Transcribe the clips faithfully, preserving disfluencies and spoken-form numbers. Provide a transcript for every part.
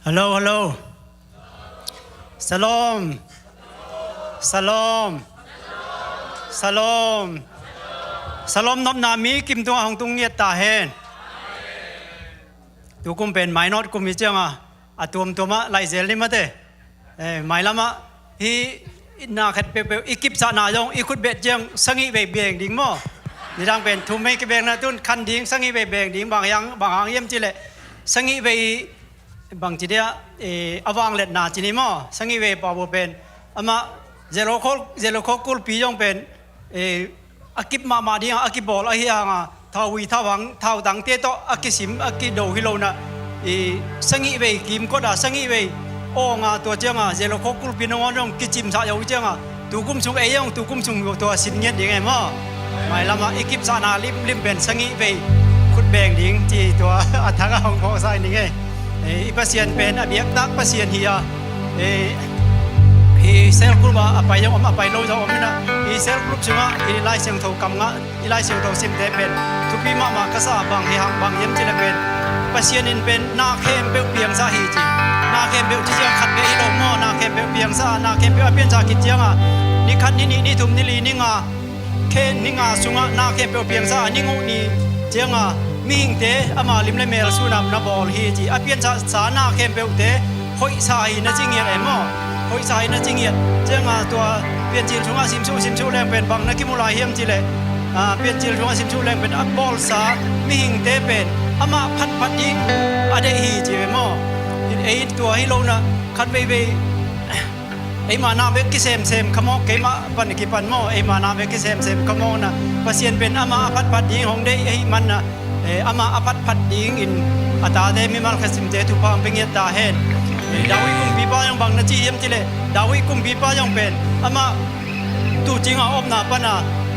Hello, hello. Shalom. Shalom. Shalom. Shalom nopna mi kim tungah hong tung ngiat ta hen. Tukum pen mainawt kum hi cianga a tuamtuamah laizel ni mate. Eh, mailamah hih na khat peuhpeuh i kipsahna zong i khut bet ciang sagih vei beng ding maw? Nidang pen thum vei kibengna tun khan ding sagih vei beng ding bang hang, bang hang hiam cileh sagih vei bang ci dia, eh, a vangletna ci ni maw? Sagih vei pau pen amah Jericho, Jericho kulpi zong pen, eh, a kip mahmah ding a kibawl ahi hanga thauvui thauvang thautangte tawh a kisim a kido hi lo na, i sagih vei kimkot a sagih vei awnga tua cianga Jericho kulpi nangawn zong kicimsah zo cianga tukum sung ei zong tukum sung tua sin ngiat ding e maw? Mailamah i kipsahna limlim pen sagih vei khut beng ding ci tua a thak a hong phawksa ding e. Eh, i Pasian pen a biaktak Pasian hi a, eh, hi cell group ah a pai zong om a pai lo zong om ina, hi cell group sungah i Lai Siangtho kam ngah i Lai Siangtho simte pen thupi mahmah ka sa bang hi hang bang hiam cileh pen Pasian in pen na khempeuh piangsa hi ci. Na khempeuh ci ciang khat beh hi lo maw? Na khempeuh piangsa, na khempeuh a piansa khit cianga ni khat ni nih ni thum ni li ni nga khen ni nga sungah na khempeuh piangsa a ni nguk ni cianga mihingte ama lim le mel sunam na bawl hi ci. A piansasa na khempeuhte hoihsa hi na ci ngiat e maw? Hoihsa hi na ci ngiat cianga tua Piancil sungah simsuh simsuh leng pen bang na kimu lai hiam cileh, ah, Piancil sungah simsuh leng pen a bawlsa mihingte pen amah phatphat ding a deih hi ci e maw? Ei tua hi lo na khat veivei eima na bek kisemsem kha mawk, keimah pan kipan maw, eima na bek kisemsem kha mawk na Pasian pen amah a phatphat ding hong deih ahih man na, eh, amah a phatphat dingin a tate mimal khat simte thupha hong pe ngiat ta hen. Eh, David kumpipa zong bang na ci hiam cileh David kumpipa zong pen amah tuucing a omna pana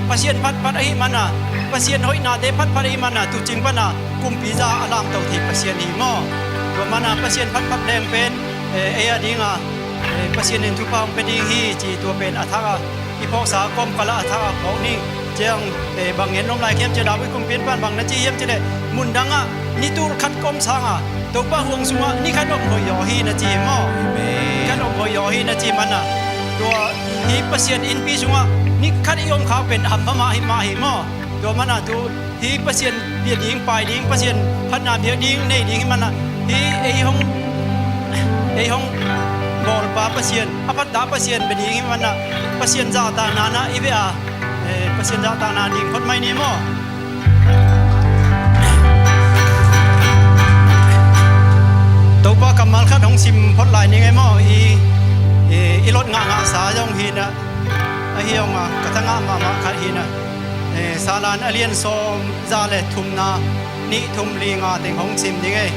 Pasian phatphat ahih mana Pasian hoihnate phatphat ahih mana tuucing pana kumpi za a lamto thei Pasian hi maw? Tua mana Pasian phatphat leng pen, eh, ei a dinga, eh, Pasian in thupha hong pe ding hi ci tua pen a thak a i phawksa kawmkal ah a thak a phawk ning ciang, eh, bang ngen om lai khiam cia David kumpiin pan bang na ci hiam cileh mundang ah ni tul khat ka om sanga Topa huang sungah ni khat om hoih zaw hi na ci hi maw? Ni khat om hoih zaw hi na ci mana tua hi Pasian innpi sungah ni khat i om khak pen hampha mah hi mah hi maw? Tua mana tu hi Pasian bia ding pai ding Pasian phatna biak ding nei ding hi mana hi ei hong, ei hong bawlpa Pasian a phatta Pasian bia ding hi mana Pasian zahtakna na i bia a, eh, Pasian zahtakna ding phot mai ni maw? Topa kammal khat hong sim phot lai ning e maw? I, i, i lot ngahngahsa zong hi na ahi hong a ka thangah mahmah khat hi na, eh, Salan a lian sawm za le thumna nih thum li nga teng hong sim ding e.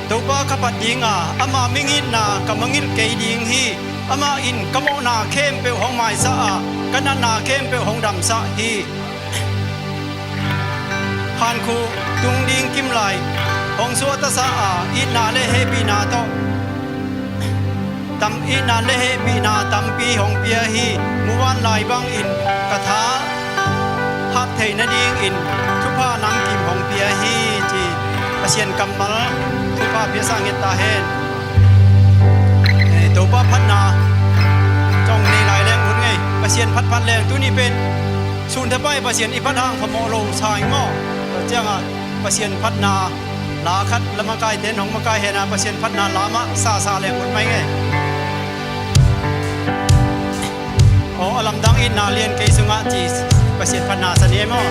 Topa ka phat dinga ama mingitna ka mangilh kei ding hi. Amah in ka mawhna khempeuh hong maisah a ka natna khempeuh hong damsah hi. Hankhuh tung ding kimlai hong suahtasa a itna le hehpihna tawh tam itna le hehpihna tampi hong pia hi. Muvanlai bangin ka tha hap thei nadingin thupha namkim hong pia hi ci. Pasian kammal thupha piasa nget ta hen. Eh, Topa phatna tong nei lai leng ut ngei. Pasian phatphat leng tuni pen sun thapai Pasian i phat hang phamawh lo sa ing maw? Tua cianga Pasian phatna la khat la makaite nong makai hena Pasian phatna la mah sasa leng ut mai ngei. Aw a lamdang itna lian kei sungah ci Pasian phatna sa ni ei maw?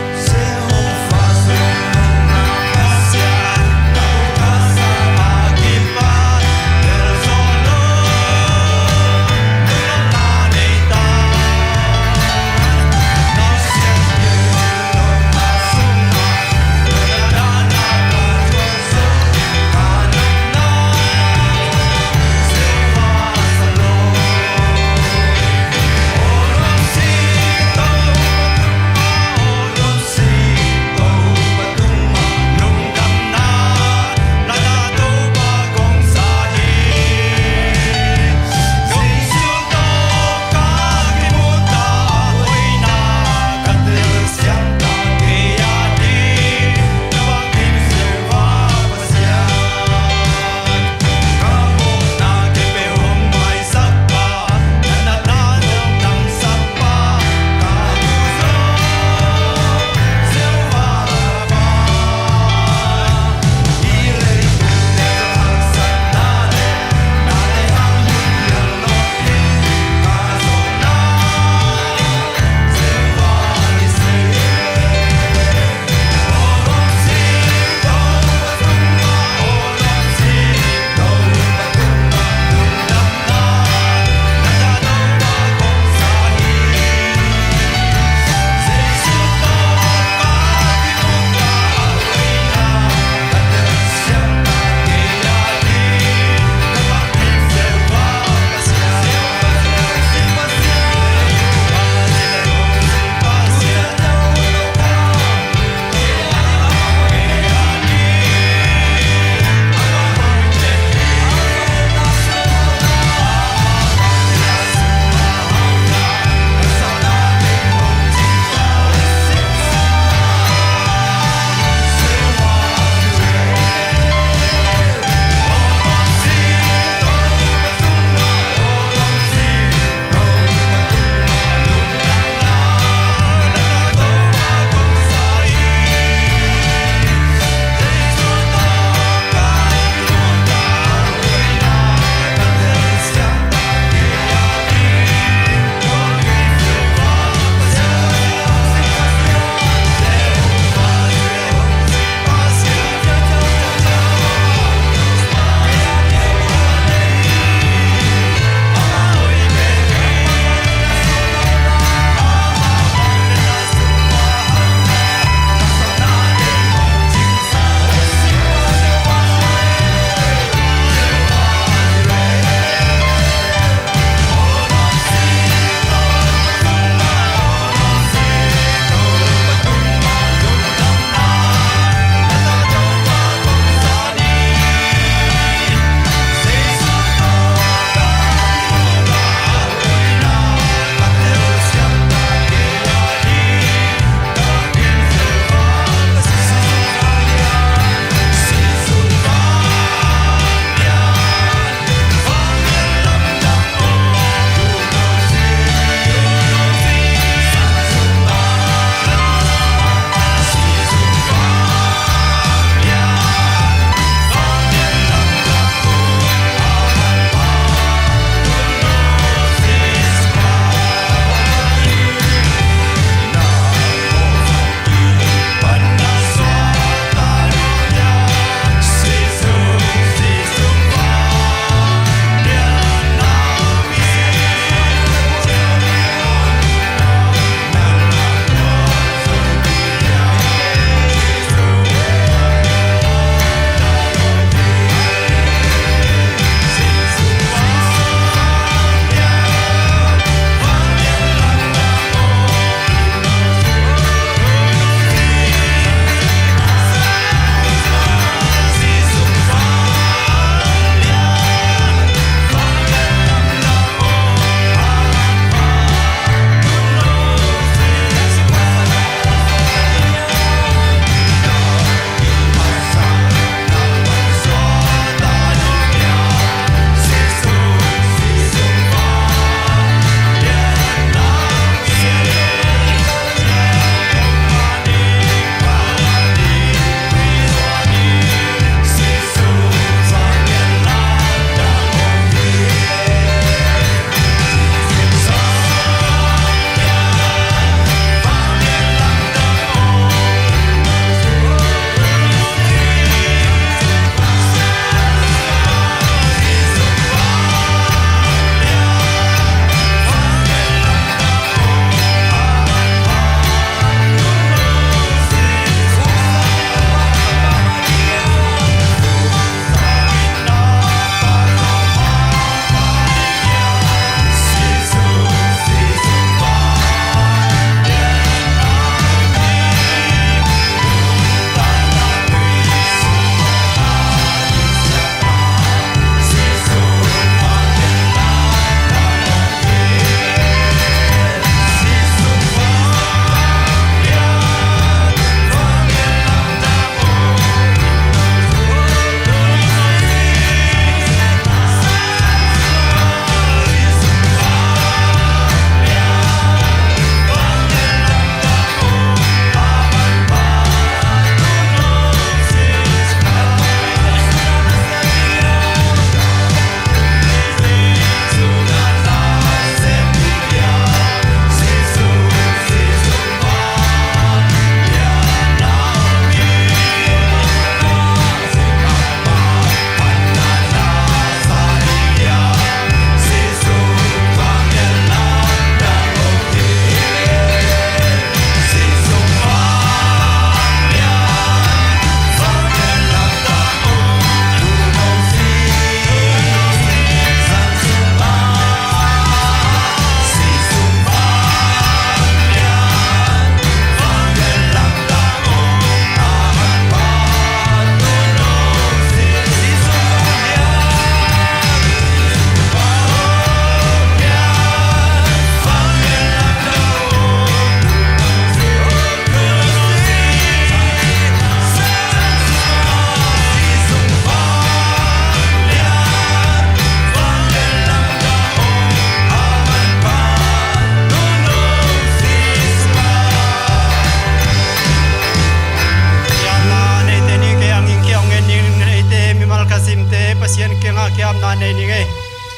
Nga kiamna nei ning ei.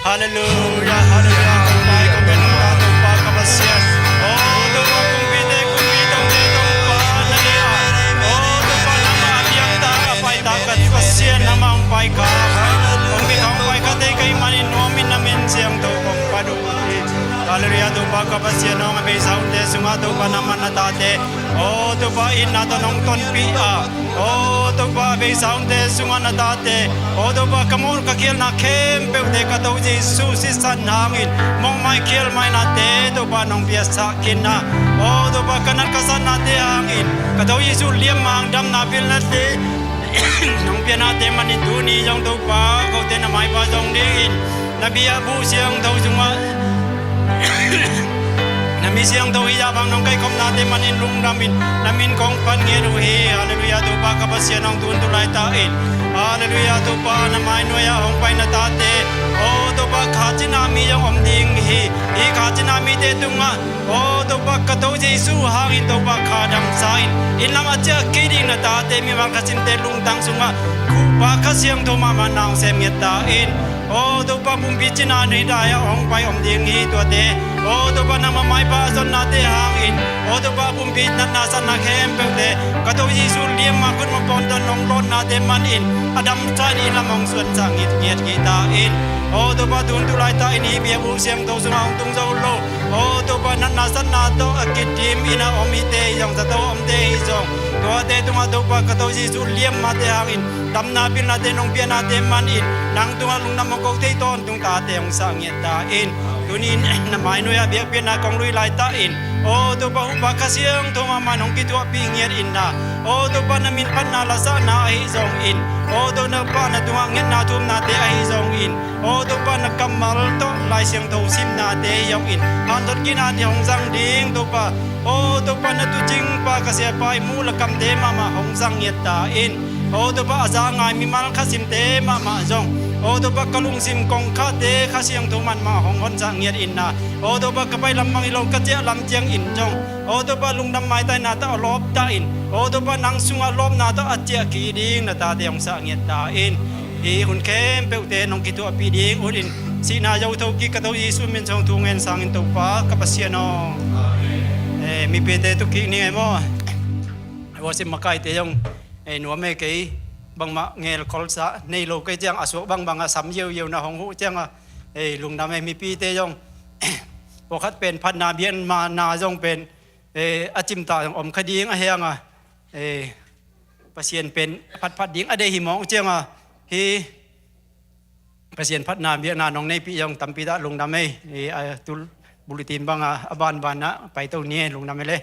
Halleluia, halleluia. Kong pai kong gen nong ta Topa ka Pasian. O Topa kumpite kumpi tongte Topa na le a. O Topa nangmah a piangta a paita ka Pasian nangmah hong pai ka. Hong pai ka hong pai ka tei ka hih manin nuam in na min siangtho kong phat uh hi. Halleluia Topa ka Pasian hong a beisa hunte sungah Topa nangmah na tate. O Topa itna tawh nong tonpih a. O Topa beisa hunte sungah na tate. O Topa ka mawh ka khialna khempeuhte ka To Jesu sisan hangin mawhmai khialmainate Topa nong piaksak khin a. O Topa ka nat ka satnate hangin ka To Jesu liamma hang damna pilnate nong pianate manin tuni zong Topa kote na maipa zong dingin na biakbuk siangtho sungah na mi siangtho hih zah bang nong kaikhopnate manin lungdam in na min kong phat ngiat uh hi. Halleluia Topa ka Pasian hong tun tu laitak in. Halleluia Topa na mainuai ah hong pai na tate. O Topa kha cina mi zong om ding hi. Hih kha cina mite tungah O Topa ka To Jesu hangin Topa kha damsa in inn lam a ciah kei ding na tate mimal kha simte lungtang sungah khuhpa kha siangtho mahmah na hong sem ngiat ta in. O Topa pumpi cina nei dai ah hong pai om ding hi tuate. O Topa nangmah maipa a zonnate hangin O Topa pumpi natna satna khempeuhte ka To Jesu liamma khutma pawn tawh nong lawtnate manin a damsa in inn lam hong suansak ngiat ngiat kei ta in. O Topa tun tu laitak in hih biakbuk siangtho sungah hong tung zo lo. O Topa natna satna tawh a kidim inn a om hite hi zong zato omte hi zong tuate tungah Topa ka To Jesu liammate hangin damna pilnate nong pianate manin nang tungah lungdam hong ko thei tawntung tate hong sak ngiat ta in. Tuni in na mainuai ah biakpiakna kong lui laitak in O Topa huhpa kha siangtho mahmah nong kithuahpih ngiat in na. O Topa na min phatna lasakna ahi zongin O Topa na tungah ngetna thumnate ahi zongin O Topa na kammal tawh Lai Siangtho simnate hi zongin hanthot kinate hong zang ding Topa. O Topa na tuucingpa ka siapa i muh lakamte mahmah hong zang ngiat ta in. O Topa a za ngai mimal kha simte mahmah zong O Topa ka lungsim kongkhakte kha siangtho mahmah hong honsak ngiat in na. O Topa ka pai lam bang hi lo ka ciah lam ciangin zong O Topa lungdam maitai na tawh a lawp ta in. O Topa nang sungah lawpna tawh a ciah kei ding na tate hong sak ngiat ta in. Hih hun khempeuhte nong kithuahpih ding ut in sihna zo tho kik ka To Jesu min sung thu ngen sangin Topa ka Pasian aw. Eh, mipite tu kik ning ei maw? Worship makaite zong eh, nuam ei kei bangmah ngel kholsa nei lo kei ciang a suak bangbang a sam yeuyeuna hong huh ciang a eh, lungdam ei mipite zong pawlkhat pen phatna biakna zong pen eh, a cimta zong om kha ding a hiang a eh, Pasian pen a phatphat ding a deih hi mawng ciang a hi. Pasian phatna biakna nong neipih zong tampi dah lungdam ei. Hi a tul bulletin banga a banbana paito ni ei lungdam ei le.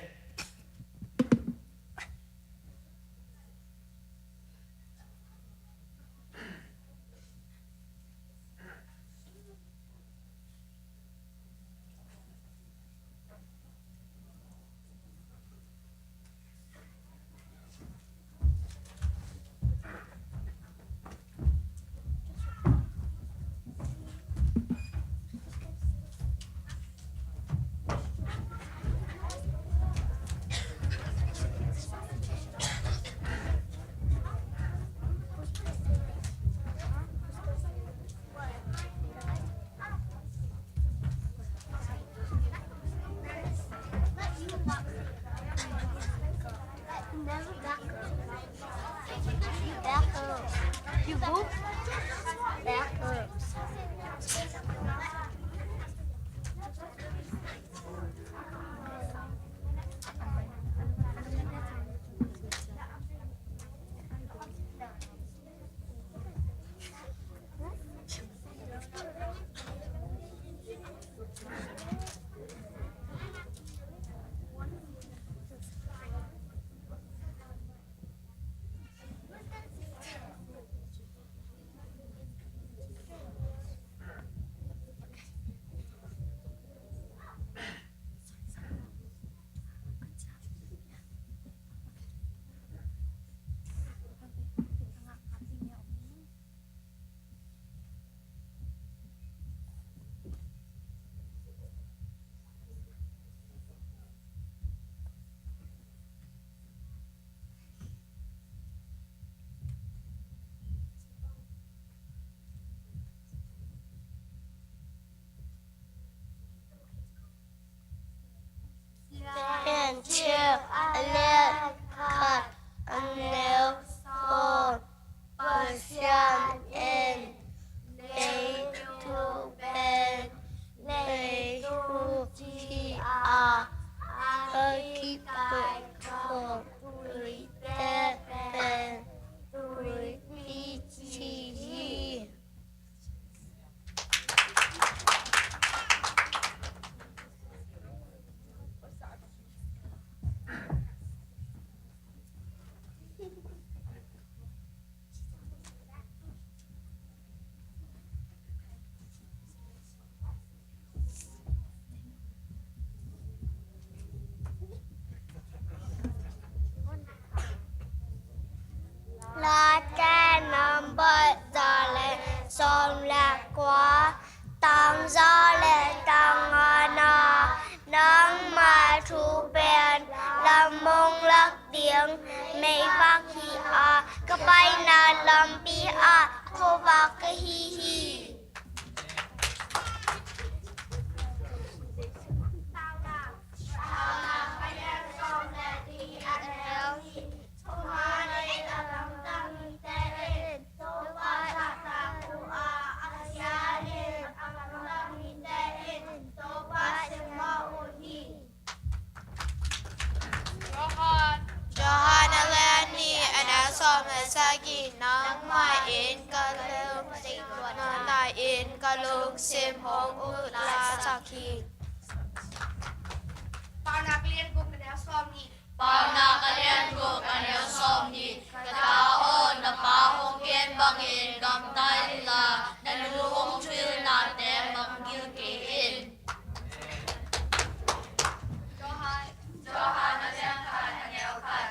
na lampi ah khuavak ka hi hi. Johan, Johan a lian nih, a neu sawm le sagih. Nangmah in ka lungsim, nangmah in ka lungsim hong ut lai sak hi. Paunak lian guk, a neu sawm nih. Paunak a lian guk, a neu sawm nih. Ka ta aw, na pa hong gen bangin gamta inla, na nu hong thuhilhnate manggil kei in. Johan, Johan a lian khat, a neu khat.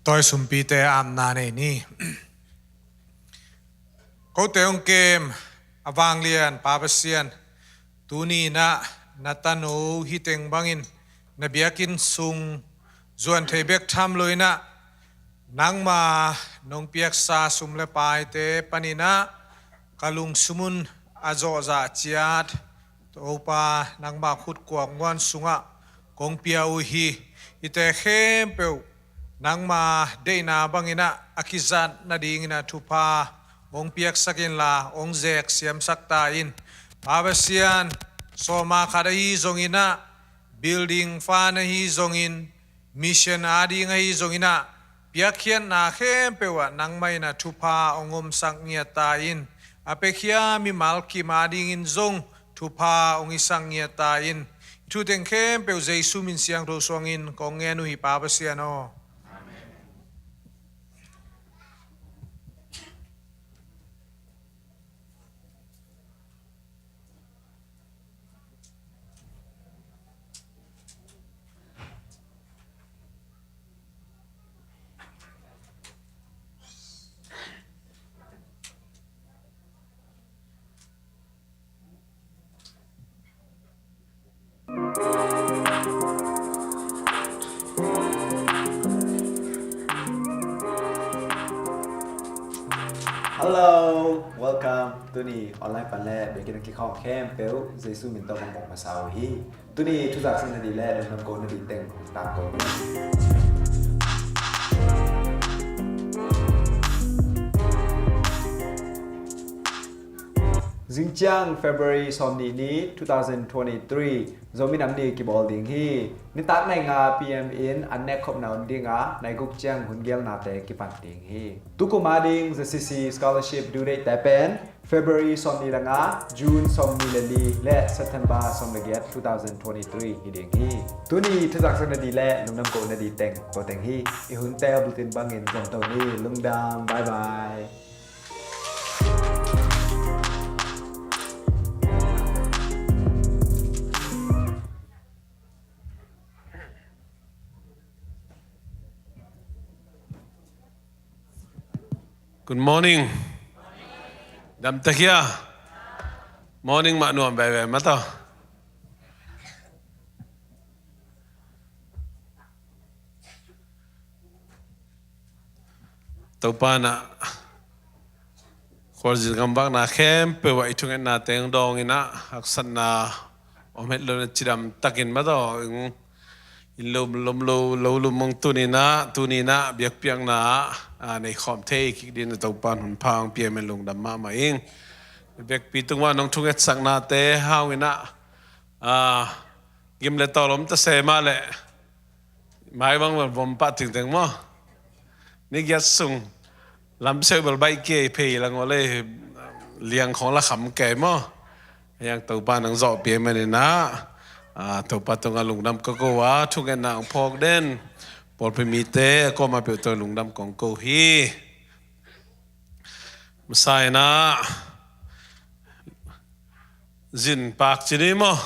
Tawi sumpite apna nei ni. Kote hong kem a vanglian Pa Pasian, tuni inah na tanu hi teng bangin na biakinn sung zuan thei bek tham lo inah nangma nong piaksa sum le paite paninah ka lungsim un a zawhzah ciat Topa, nangma khutkuak nguan sungah kong pia uh hi. Hite khempeuh nangma deihna banginah a kizat nadinginah thupha hong piaksak inla hong zek siamsak ta in. Pa Pasian, sawma khat ahi zonginah, building fund ahi zongin, mission ading ahi zonginah, piakkhiatna khempeuh ah nangmah inah thupha hong omsak ngiat ta in. A piakhia mimal kim adingin zong thupha hong hisak ngiat ta in. Thu teng khempeuh Jesu min siangtho suangin kong ngen uh hi, Pa Pasian aw. Hello, welcome. Tuni online pan le biakinn a kikhawm khempeuh Jesu min tawh kong pong masa uh hi. Tuni thuzak sak nading le lungdam ko nading teng tangko. Zingciang February sawmnih ni two thousand twenty-three Zomi Nam Ni kibawl ding hi. Nitak nai nga P M in an nek khopna hun dinga nai guk ciang hun gelnate kipan ding hi. Tukum ading Z C C scholarship due date te pen February sawmnih le nga, June sawmnih le li le September sawm le giat two thousand twenty-three hi ding hi. Tuni thuzak sak nading le lungdam ko nading teng ko teng hi. I hunte a bulletin bangin zom to ni. Lungdam, bye bye. Good morning. Dam ta hia? Morning mah nuam veve mah tawh. Topa inah khualzin gamvakna khempeuh ah i thungetna teng dawng inah haksatna om het lo inah cidam takin mah tawh in lo lom lo lo lum mong tuni inah, tuni inah biakpiakna ah, ah, nei khawm thei kik ding inah Topa in hun pha hong pia in lungdam mahmah ing. Biakpi tungah nong thungetsaknate hang inah, ah, gim le tawl om ta se mah leh mai bang bel vom pah tingteng maw. Ni giat sung lamseuh bel baih kei phei lang aw le, liang khawng la kham kei maw. Hiang Topa nang zawhpih ahih manin ah, ah, Topa tungah lungdam ka ko a, thungetna hong phawk den pawlpi mite a kuamah peuh tawh lungdam kong ko hi. Masa inah zin pak ci ni maw.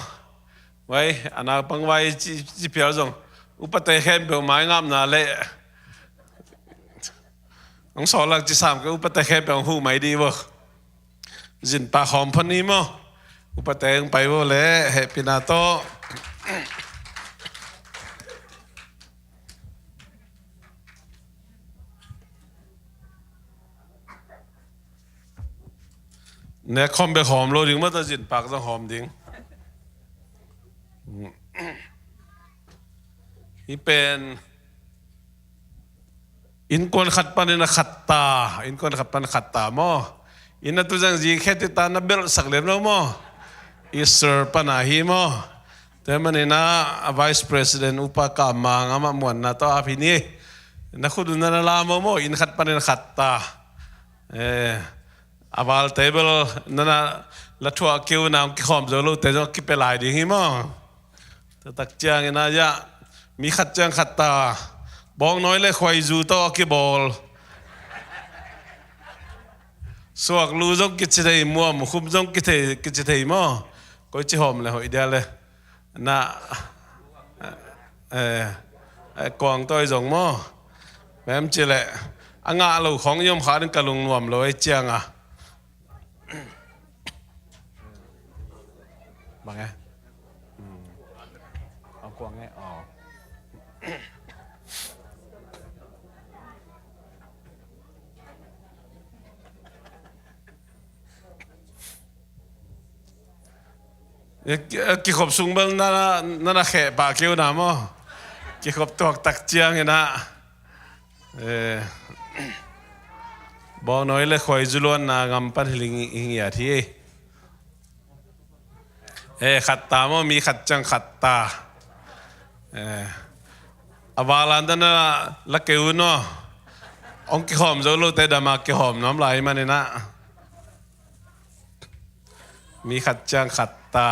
Vai, a naupang vai ci, ci phial zong upate khempeuh mai ngapna leh ang sawlak ci sam kei, upate khempeuh ang huh mai dih vo. Zin pak hawm phot ni maw. Upate ang pai vo leh hehpihna tawh. Nek khawm bek hawm lo ding mah ta, zin pak zong hawm ding. Hih pen innkuan khat panin a khat ta, innkuan khat pan khat ta maw. Inn a tu zang zi khe ti ta na belhsak lem lo maw. Israel pan a hi maw. Tua manin ah a Vice President Upa Kamang amah muanna tawh ap hi ni. Na khut un na la maw maw, inn khat panin khat ta. Eh, a val table na na la thuah keu na hong kikhawm zo lote zong kipia lai ding hi maw. Tua tak ciangin ah, ya, mi khat ciang khat ta. Bawngnawi le khuaizu tawh a kibawl. Suaklu zong kici thei, muam khum zong kici thei maw. Koi ci hawm le hoih dia le. Na, eh, eh, kuang tawi zong maw. Em ci leh a ngah lo khong i om kha ding ka lungnuam lo ei cianga. Bang e? A kuang e? Aw. Ki- kikhop sung bel na, na, na kheh pah keu na maw? Kikhop tuak tak ciangin ah, eh, bawngnawi le khuaizu luanna ngam pan hi ling hi ngiat hi. Eh, khat ta maw, mi khat ciang khat ta. Eh, a val ah na la keu un aw. Hong kihawm zo lote dama kihawm nuam lai manin ah. Mi khat ciang khat ta.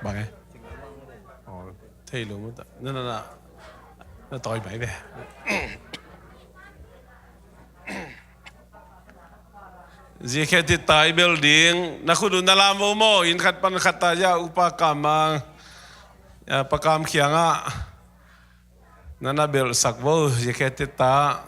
Bang e? Aw, thei lo mu ta. Na, na, na. Na tawi mai ve. Zia kheti tai bel ding, na khut uh na lam vo maw, inn khat pan khat ta ya upa kam mang, ya pa kam khiang ah. Na na belsak vo, zia kheti ta.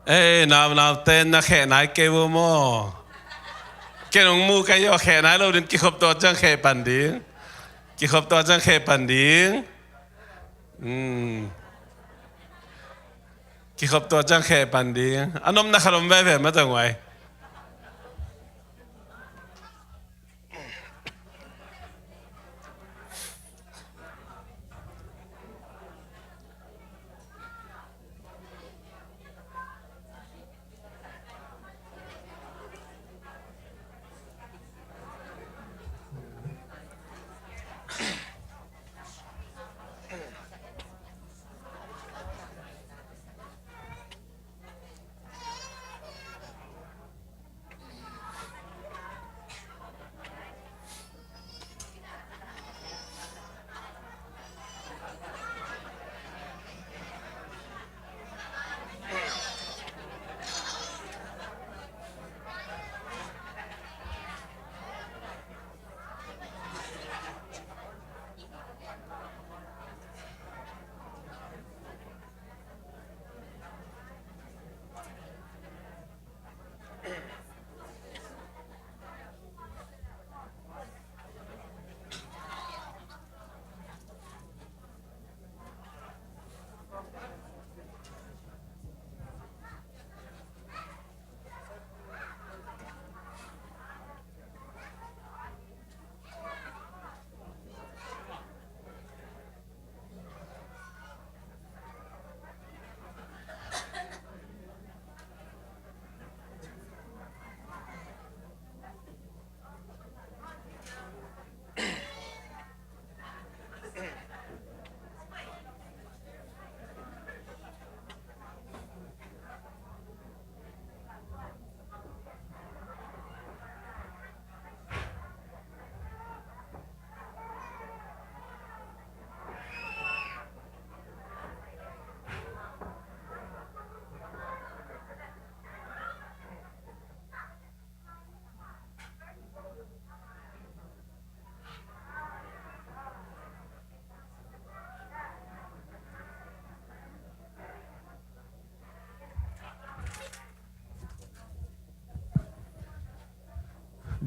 Ei, naunau ten na kheh nai kei vo maw? Ken hong mu kei aw, kheh nai lo ding, kikhop tua ciang kheh pan ding. Kikhop tua ciang kheh pan ding. Hmm. Kikhop tua ciang kheh pan ding. A nomna khat om veve ma tawh nguai.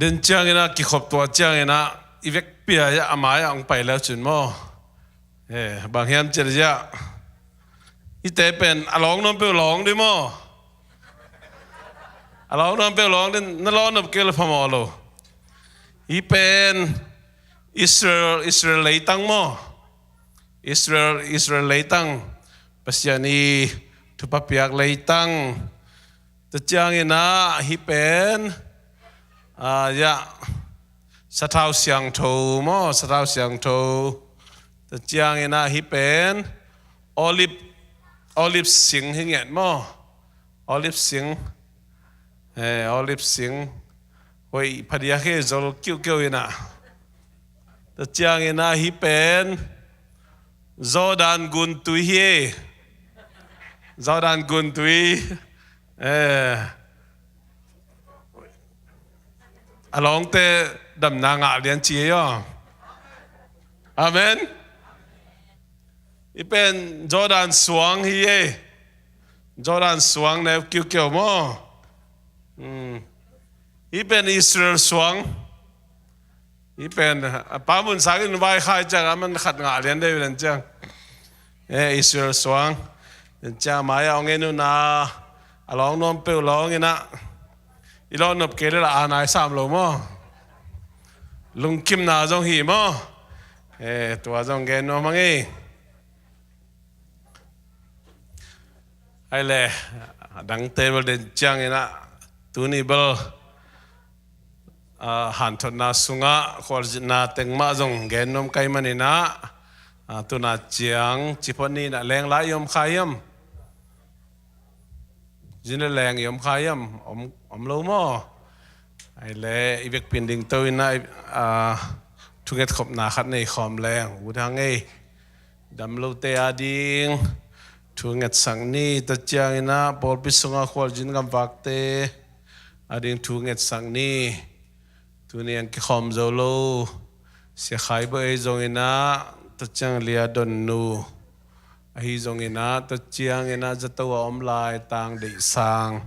Den ciangin ah, kikhop tua ciangin ah, i vekpi-a a mai-ah hong pai leu cin maw? Eh, bang hiam cih leh, hihte pen a lawng nuam peuh lawng ding maw? A lawng nuam peuh lawng ding, na lawng nuam kei leh phamawh lo. Hih pen Israel, Israel leitang maw? Israel, Israel leitang. Pasian i thupha piak leitang. Tua ciangin ah hih pen, ah, ya, sathau siangtho maw, sathau siangtho. Tua ciangin ah hih pen olive, olive sing hi nget maw. Olive sing. Eh, olive sing. Hoih phadiak hi, zol kiukiu in ah. Tua ciangin ah hih pen Jordan guntui hi. Jordan guntui. Eh. A lawngte damna ngah lian ci hi aw. Amen. Hih pen Jordan suang hi e. Jordan suang neu kiukiu maw. Hmm. Hih pen Israel suang. Hih pen a pa mun sangin vaikhai ciang a man khat ngah lian deuh lian ciang. Eh, Israel suang. Lian ciang mai a ong en un a, a lawng nuam peuh lawng in ah. I lawh nop kei le la a nai sam lo maw. Lungkimna zong hi maw. Eh, tua zong gen nuam hang ei. Ai le, a dangte bel den ciangin ah, tuni bel, ah, hanthotna sungah khualzinna teng mah zong gen nuam kai manin ah, ah, tuna ciang ciphot ni in ah leng lai i om kha hiam? Zin le leng i om kha hiam? Om, om lo maw? Ai le, i vekpi in dingto in ah, ah, thunget khopna khat nei khawm leng ut hang ei. Dam lote ading thungetsak ni, tua ciangin ah pawlpi sungah khualzin gamvakte ading thungetsak ni. Tuni ang kikhawm zo lo Sia Khai Bawi zongin ah, tua ciang Lia Don Nu, ahi zongin ah, tua ciangin ah zato a om lai Tang Deih Sang.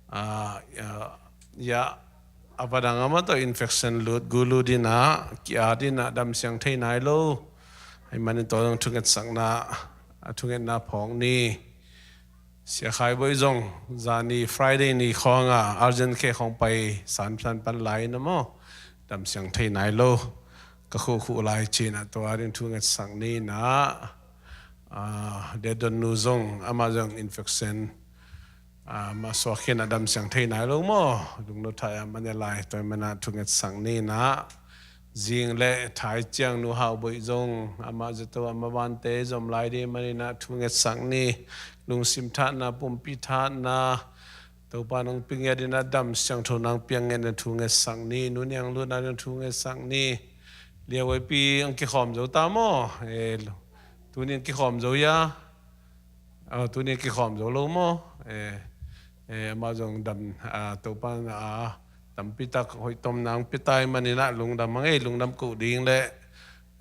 Ah, ya, ya, a vadang a mah tawh infection lut, gu lut in ah, ki-at in ah, damsiang thei nai lo. Ahih manin tua zong thungetsakna, a thungetna phawk ni. Sia Khai Bawi zong, zani Friday ni khawng a, urgent care khawng pai, san, san pan lai in ah maw, damsiang thei nai lo. Ka khuh khuh lai ci in ah, tua ding thungetsak ni in ah, ah, Lia Don Nu zong, amah zong infection, ah, mah suak hi in ah damsiang thei nai lo maw. Lungno thai a mah ne lai, tua ahih manin ah thungetsak ni in ah. Zing le thai ciang Nu Hau Bawi zong, amah zato a mah vante zom lai ding manin ah thungetsak ni. Lungsim thatna, pumpi thatna, Topa nong pia ngiat in ah damsiangtho nang piang ngiat in ah thungetsak ni. Nu Niang Lun ading thungetsak ni. Lia Waipi ang kikhawm zo ta maw? Eh, tuni ang kikhawm zo hia? Ah, tuni kikhawm zo lo maw? Eh, eh, amah zong dam, ah, Topa in ah, tampi tak hoih tomna ang pia ta ahih manin ah lungdam hang ei, lungdam koh ding le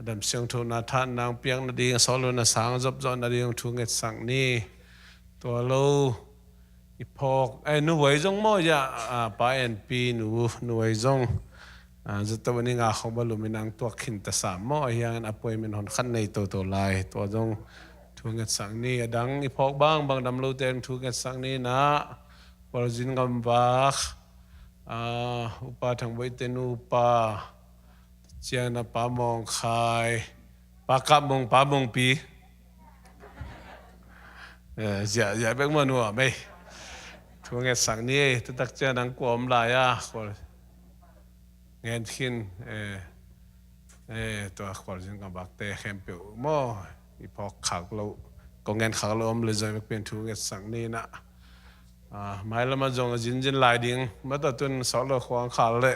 damsiangthona thatna ang piak nading, a sawt lo na sang zopzop nading thungetsak ni. Tua lo i phawk, eh, Nu Wai zong maw, ya, ah, Pa en Pi Nu, Nu Wai zong. Ah, zato ni nga khawng bel lum in ang tuak khin ta sam maw, ahi hangin appointment hon khat nei toto lai. Tua zong thungetsak ni, a dang i phawk bangbang dam lote ang thungetsak ni in ah, khualzin gamvak, ah, Upa Thang Bawi te nupa, ciang a Pa Mawng Khai, Pa Kap Mawng, Pa Mawng Pi. Eh, zia, zia bek maw nuam ei. Thungetsak ni ei, tu tak ciang ang kua om lai a, khual ngen khin, eh, eh, tua khualzin gamvakte khempeuh maw, i phawk khak lo, kong ngen khak lo om le zong i vekpi in thungetsak ni in ah. Ah, mailam ah zong a zinzin lai ding, mah tawh tun sawt lo khuang khal le.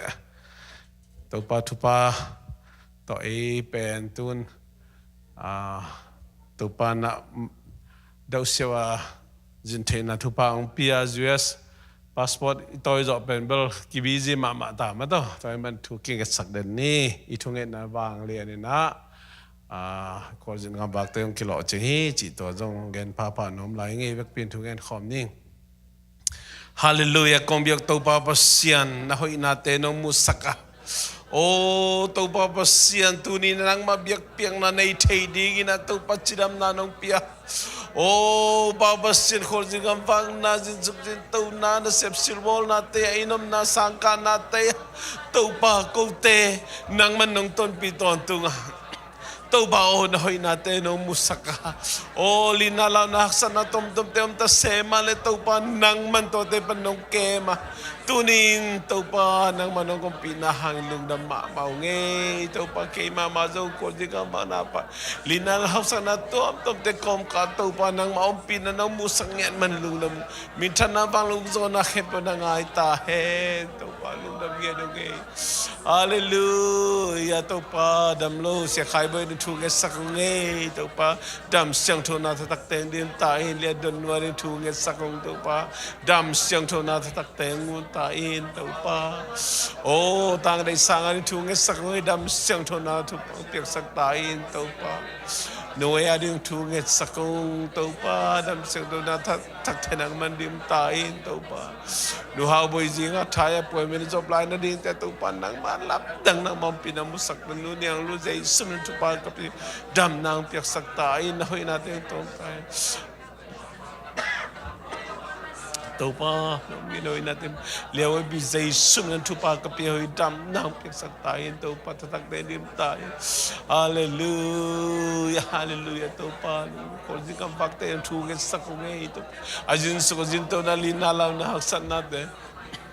Topa thupha tawh ei pen tun, ah, Topa in ah, mm, deuh siau a zin theihna thupha hong pia, U S passport i tawi zawh pen bel ki busy mahmah ta mah tawh, tua ahih man thu kingetsak den ni, i thungetna vanglian in ah, ah, khualzin gamvakte hong kilawh cing hi, cih tua zong gen phapha nuam lai ing ei, vekpi in thu ngen khawm ning. Halleluiah, kong biak Topa Pasian, na hoihnate nong musak a. O Topa Pasian, tuni nangmah biakpiakna nei thei dingin ah Topa cidamna nong pia. O Pa Pasian, khualzin gamvakna, zinsuk zintona, nasep silbawlnate, a inn omna, sangkahnate, Topa kote nangman nong tonpih tawntung a. Topa aw, na hoihnate nong musak a, aw, lina launa haksatna tomtomte om ta se mah leh Topa nangman tuate pan nong kem a, tuni-in Topa nangman nong ompihna hangin lungdam mahmah ung ei. Topa kei mahmah zong Kawlzin gamvakna pan lina launa haksatna tomtomte kawmkal Topa nangma ompihna nong musak ngiat man lungdam. Minthanna, vanglian, ukzawhna khempeuh na ngai ta hen. Topa lungdam ngiat ung ei. Halleluia. Topa dam lo Sia Khai Bawi in thu ngetsak ung ei. Topa dam siangthona thathak teng dim ta in. Lia Don Nu a ding thu ngetsak ung Topa. Dam siangthona thathak teng dim ta in Topa. Aw, Tang Dei Sang a ding thu ngetsak ung ei. Dam siangthona thupha piaksak ta in Topa. Nuai a ding thu ngetsak ung Topa. Dam siangthona thathak teng nangman dim ta in Topa. Nu Hau Bawi Zing a thai a puai min zop lai na dingte Topa nangma lamdang nangma ompihna musak ta in. Nu Niang Lun Jesu min thupha ka pia, damna hong piaksak ta in, na hoihnate hong tawng ta in. Topa, na hoihnate, Lia Wai Pi Jesu min thupha ka pia, hoih damna hong piaksak ta in Topa, thathakte dim ta in. Halleluia, halleluia Topa. Kawlzin gamvakte thu ngetsak ung ei Topa. A zin suk a zin tona lina launa haksatnate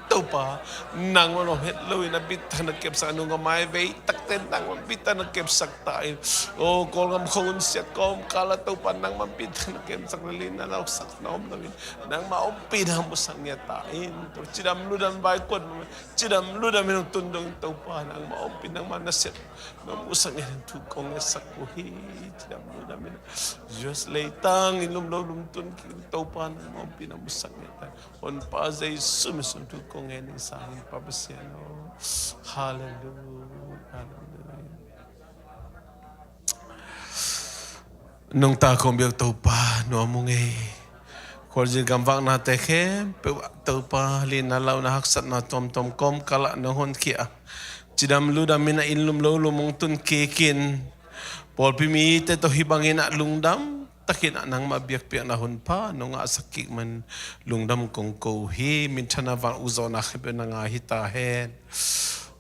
Topa, nangman om het loin a bitak na kepsak, a nung a mai vei takte nangman bitak na kepsak ta in. Aw, Kawlgam khua hun sia kawmkal ah Topa nangman bitak na kepsak, na lina launa haksatna om loin nangma ompihna musak ngiat ta in. Cidam ludam vai kuan, cidam ludam in hong tun dongin Topa nangma ompih, nangma nasep na musak ngiat in thu kong ngetsak uh hi. Cidam ludam in U S leitang inn lum lo lum tun kik in Topa nangma ompihna musak ngiat ta in. Honpa Jesu min suang thu kong ngen ning sangin Pa Pasian aw. Halleluia, halleluia. Nungta kong biak Topa nuam ung ei. Kawlzin gamvaknate khempeuh ah Topa lina launa haksatna tomtom kawmkal ah nong honkhia a, cidam ludam in a inn lum lo lum hong tun kik in, pawlpi mite tawh hih bangin a lungdam takin a nangma biakpiakna hun pha nong ngahsak kik man lungdam kong ko uh hi. Minthanna, vanglian, ukzawhna khempeuh na ngai hi ta hen.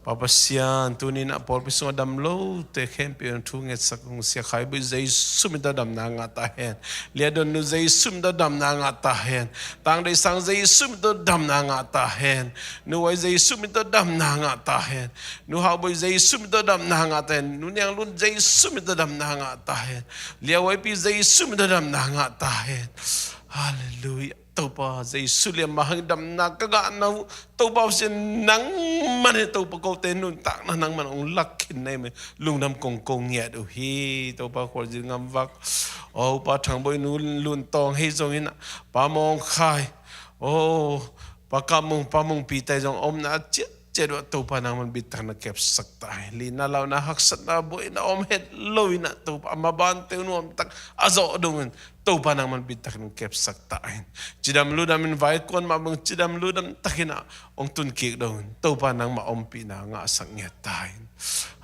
Pa Pasian, tuni-in a pawlpi sungah dam lote khempeuh in thu ngetsak ung. Sia Khai Bawi Jesu min tawh damna ngah ta hen. Lia Don Nu Jesu min tawh damna ngah ta hen. Tang Dei Sang Jesu min tawh damna ngah ta hen. Nu Wai Jesu min tawh damna ngah ta hen. Nu Hau Bawi Jesu min tawh damna ngah ta hen. Nu Niang Lun Jesu min tawh damna ngah ta hen. Lia Wai Pi Jesu min tawh damna ngah ta hen. Halleluia. Topa Jesu lian mah hangin damna ka ngahna uh Topa Pasian nangman hi. Topa kote nuntakna nangman hong lak khin na hi mah hi. Lungdam kong ko ngiat uh hi. Topa Kawlzin gamvak, aw, Pa Thang Bawi, Nu Lun Tawng, hei zongin ah Pa Mawng Khai, aw, Pa Kam Mung, Pa Mung Pi te zong omna a ciat ciat uh ah Topa nangman bitak na kepsak ta hi. Lina launa haksatna buaina om het loin ah Topa a mabante uh nuamtak a zawh dongin Topa nangman bitak in hong kepsak ta in. Cidam ludam in vai kuan mah bang cidam ludam takin ah hong tun kik dongin Topa nangma ompihna ngahsak ngiat ta in.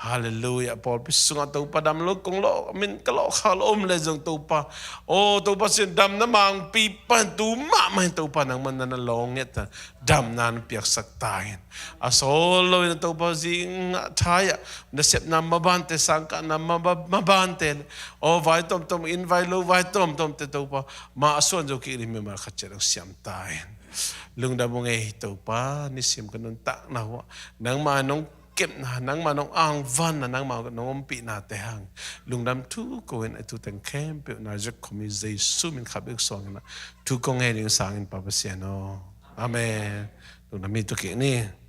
Halleluia. Pawlpi sungah Topa dam lo kong lawh, min ka lawh khak lo om leh zong Topa, aw, Topa Pasian damna mangpi pan tu mahmah in Topa nangman na na lawng ngiat ta, damna na piaksak ta in. A sawl loin a Topa zing a thai ah nasepna mabante, sangkahna maba-, mabante, aw, vai tomtom, inn vai lo vai tomtomte Topa mah a suan zo kik ding mimal khat ciat hong siam ta in. Lungdam ung ei Topa, nisim ka nuntakna uh ah nangma nong kepna, nangma nong angvanna, nangma nong ompihnate hang lungdam thu ko in, a thu teng khempeuh Nazareth khuami Jesu min khat bek suangin ah thu kong ngen ning sangin Pa Pasian aw. Amen. Lungdam hi tu kik ni.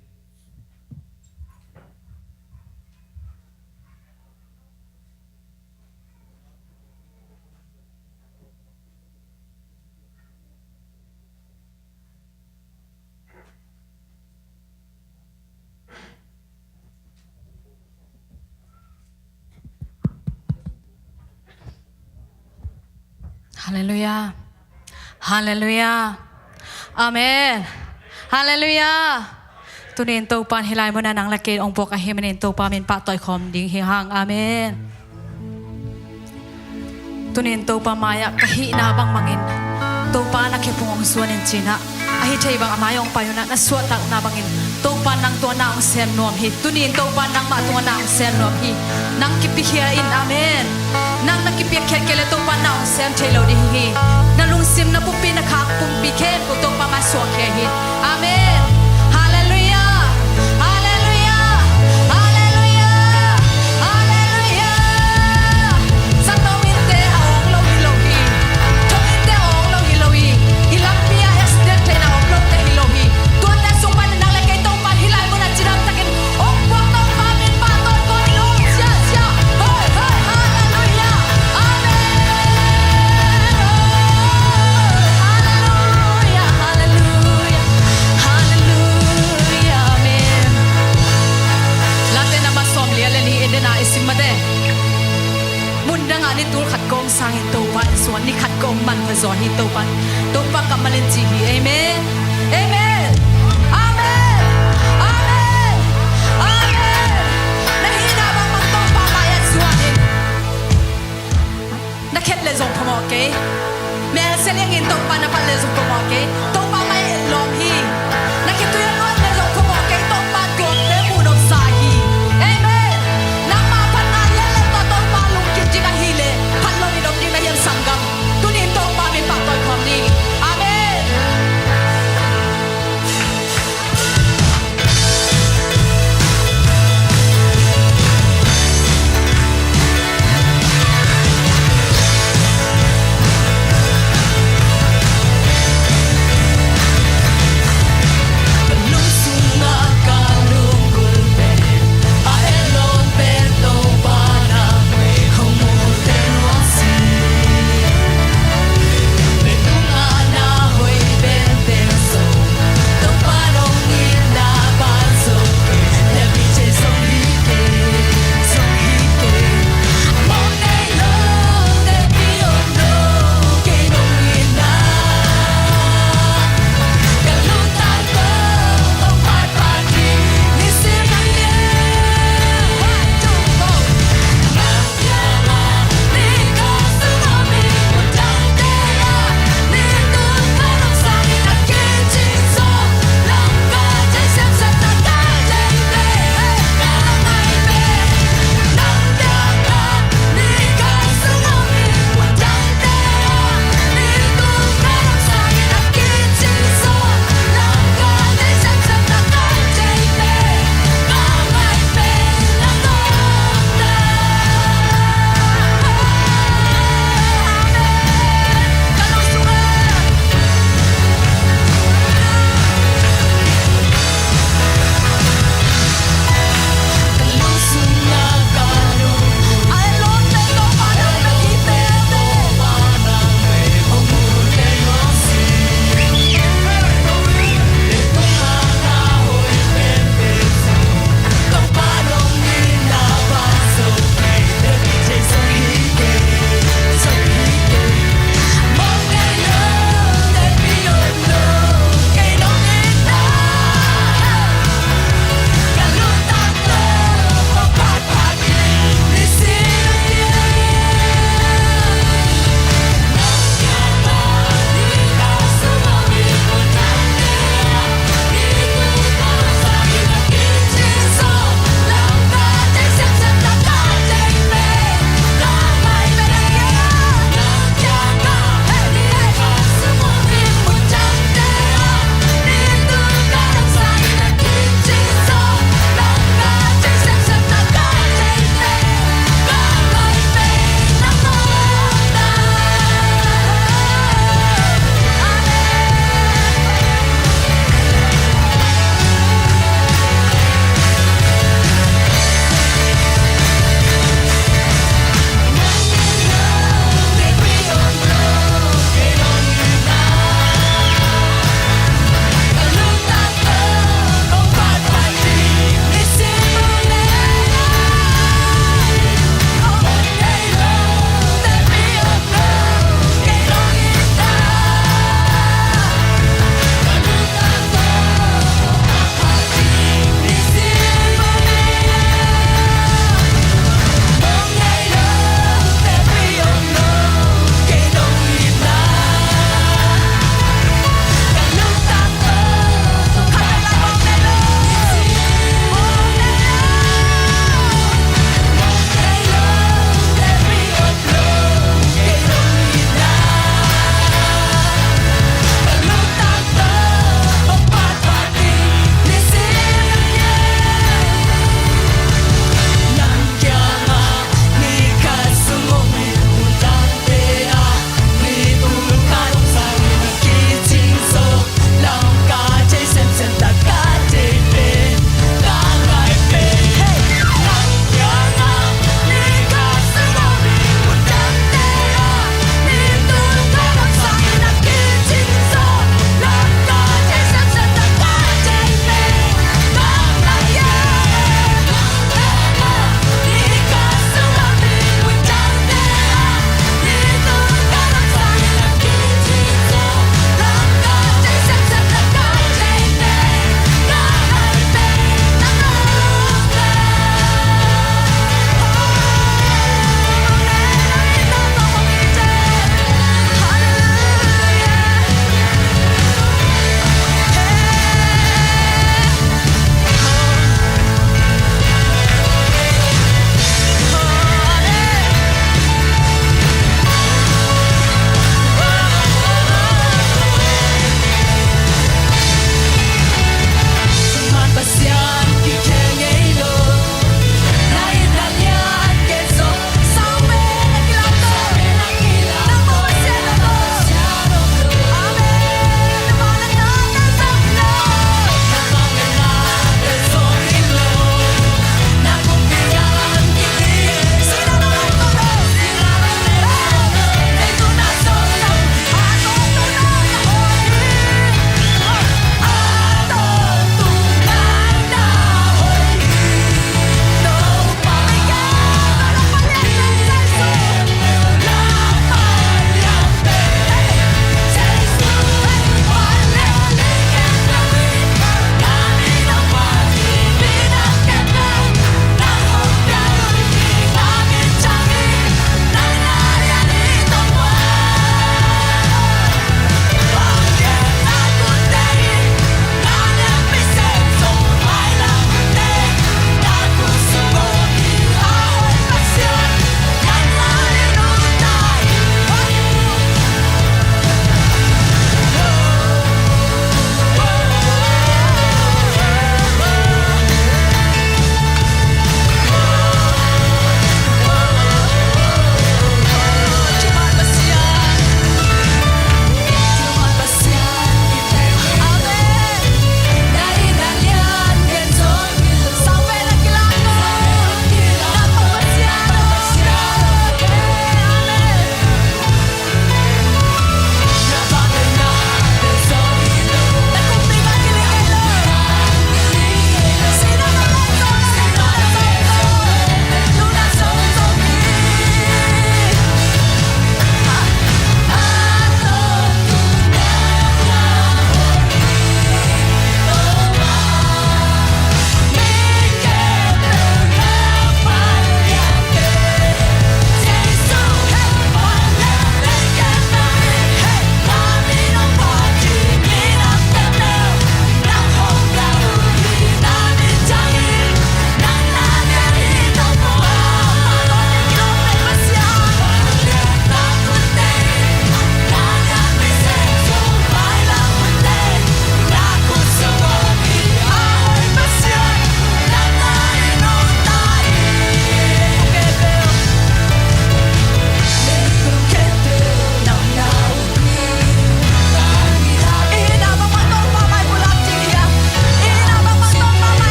Halleluia. Halleluia. Amen. Halleluia. Tuni-in Topa in hih lai munah nang le kei hong puak ahih manin Topa min pahtawi khawm ding hi hang. Amen. Tuni-in Topa mai-ah ka hihna bangbangin Topa na khe phung hong suan in ci-in ah, Hih thei bang a mai hong pai un ah, na suahtakna bangin Topa nang tungah na hong sem nuam hi. Tuni in Topa nangmah tungah na hong sem nuam hi. Nang kipiakhia in. Amen. Nang na kipiakhia kei leh Topa na hong sem thei lo ding hi. Na lungsim, na pumpi, na khak pumpi khempeuh Topa mai suahkhia hi. Amen. Halleluiah. Halleluiah. Halleluiah. Halleluiah. Zato innte a awng lo hi lo hi. Thong innte a awng lo hi lo hi. I lampi ah accident theihna om lote hi lo hi. Tuate sung panin nang le kei Topa hih lai munah cidam takin hong puak Topa min pahtawi kawm ing. Sia, sia. Hoi, hoi. Halleluiah. Amen. Halleluiah. Halleluiah. Halleluiah. Amen. Late number sawmli a le li, Eden a i sim mate. Mun dangah ni tul khat kawm sangin Topa in sungah ni khat kawm manpha zaw hi. Topa, Topa kammal in ci hi. Amen. Amen. Amen. Amen. Amen. Na hihna bangbang Topa mai-ah zuan in. Na khet leh zong phamawh kei. Mel sia liangin Topa na palh leh zong phamawh kei. Topa mai-ah lawm hi. Na khitui a luan leh zong phamawh kei. Topa tuamte muh nopsa hi. Amen. Nangmah phatna lian leh tua Topa lungkim ding ahih leh phat loin om ding na hiam sanggam? Tuni in Topa min pahtawi khawm ni. Amen.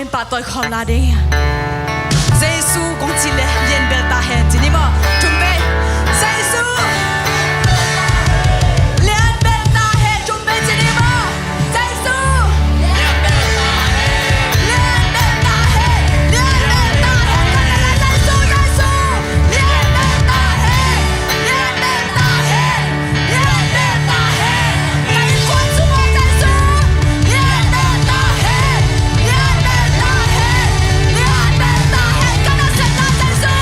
Pahtawi khawm la ding. Jesu kong ci leh lian bel ta hen ci ni maw? Thum vei. Jesu, lian bel ta hen. Thum vei ci ni maw? Jesu, lian bel ta hen. Lian bel ta hen. Lian bel ta hen. Jesu, Jesu, lian bel ta hen. Lian bel ta hen. Lian bel ta hen. Ka innkuan sungah Jesu, lian bel ta hen. Lian bel ta hen. Lian bel ta hen. Ka nasepna Jesu,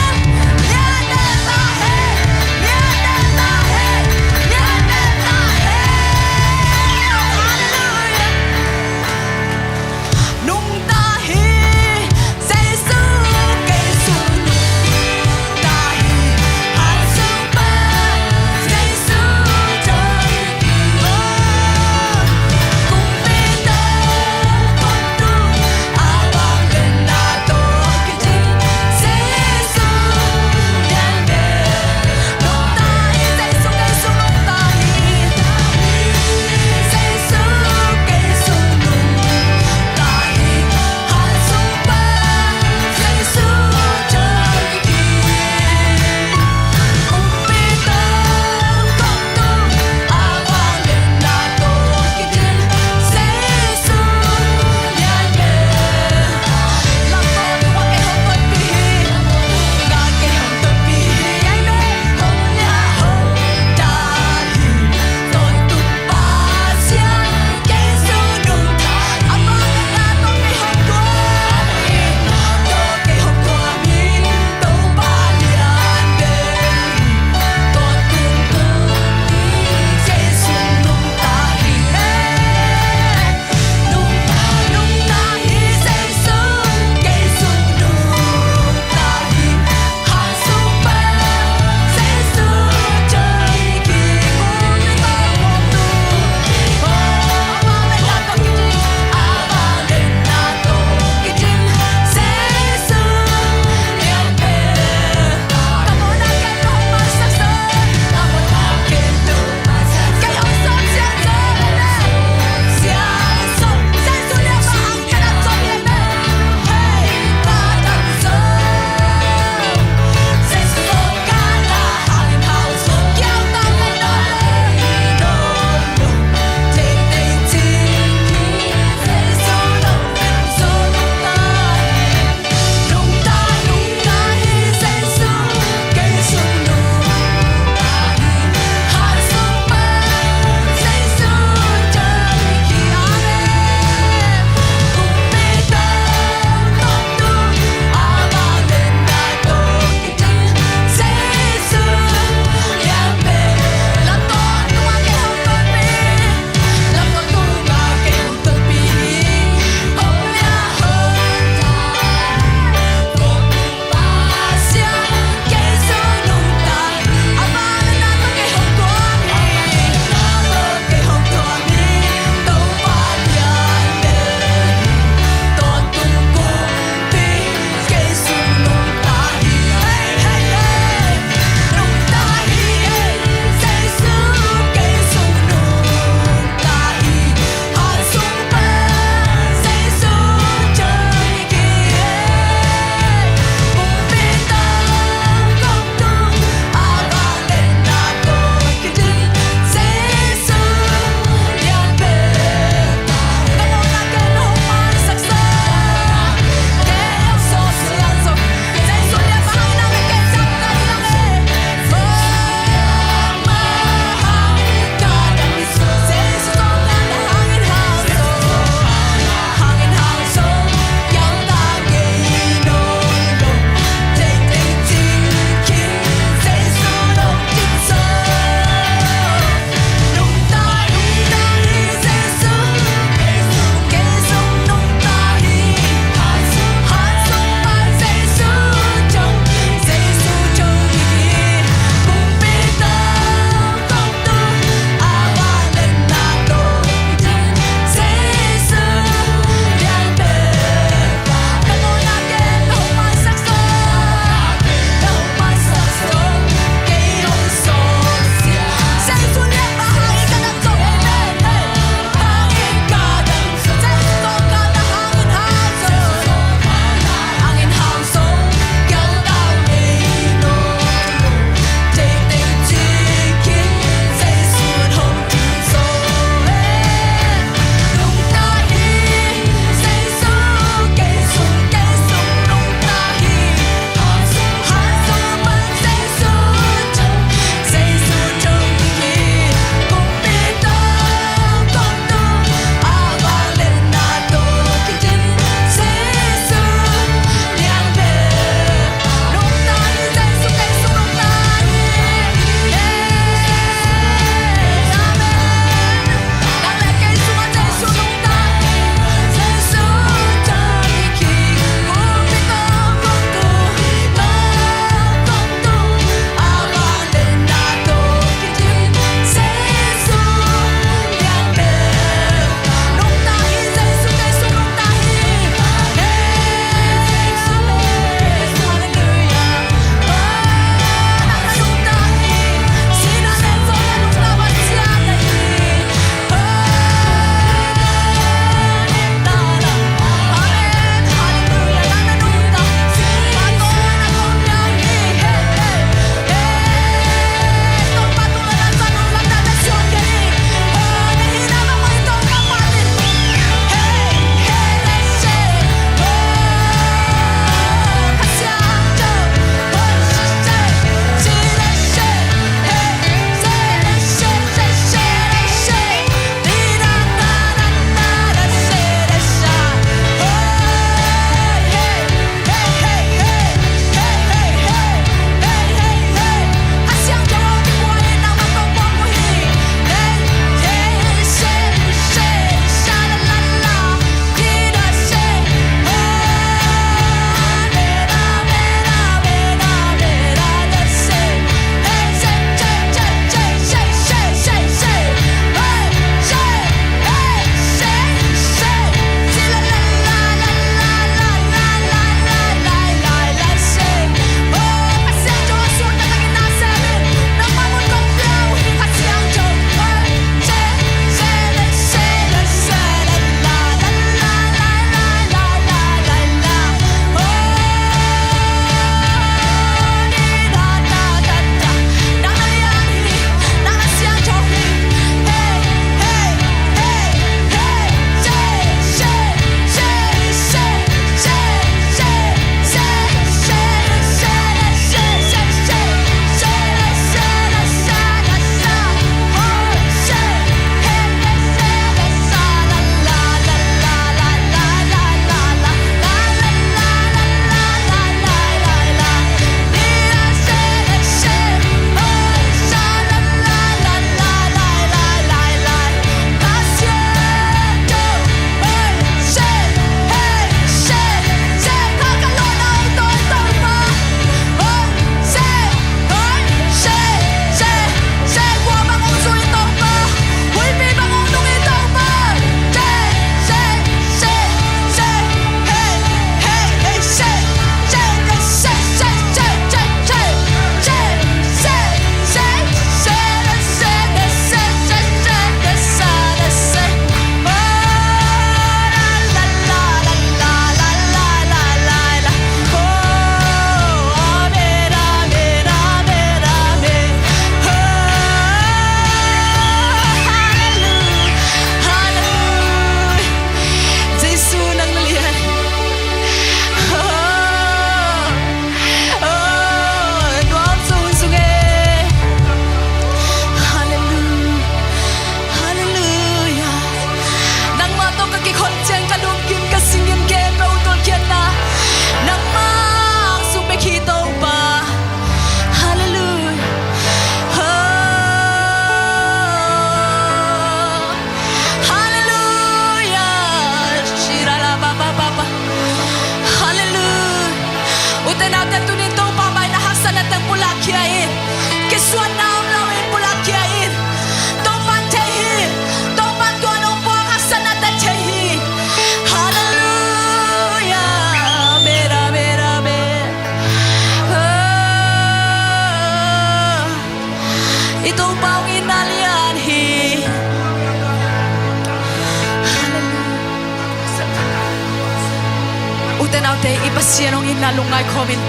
Naute, i Pasian hong itna lungngai khawmin,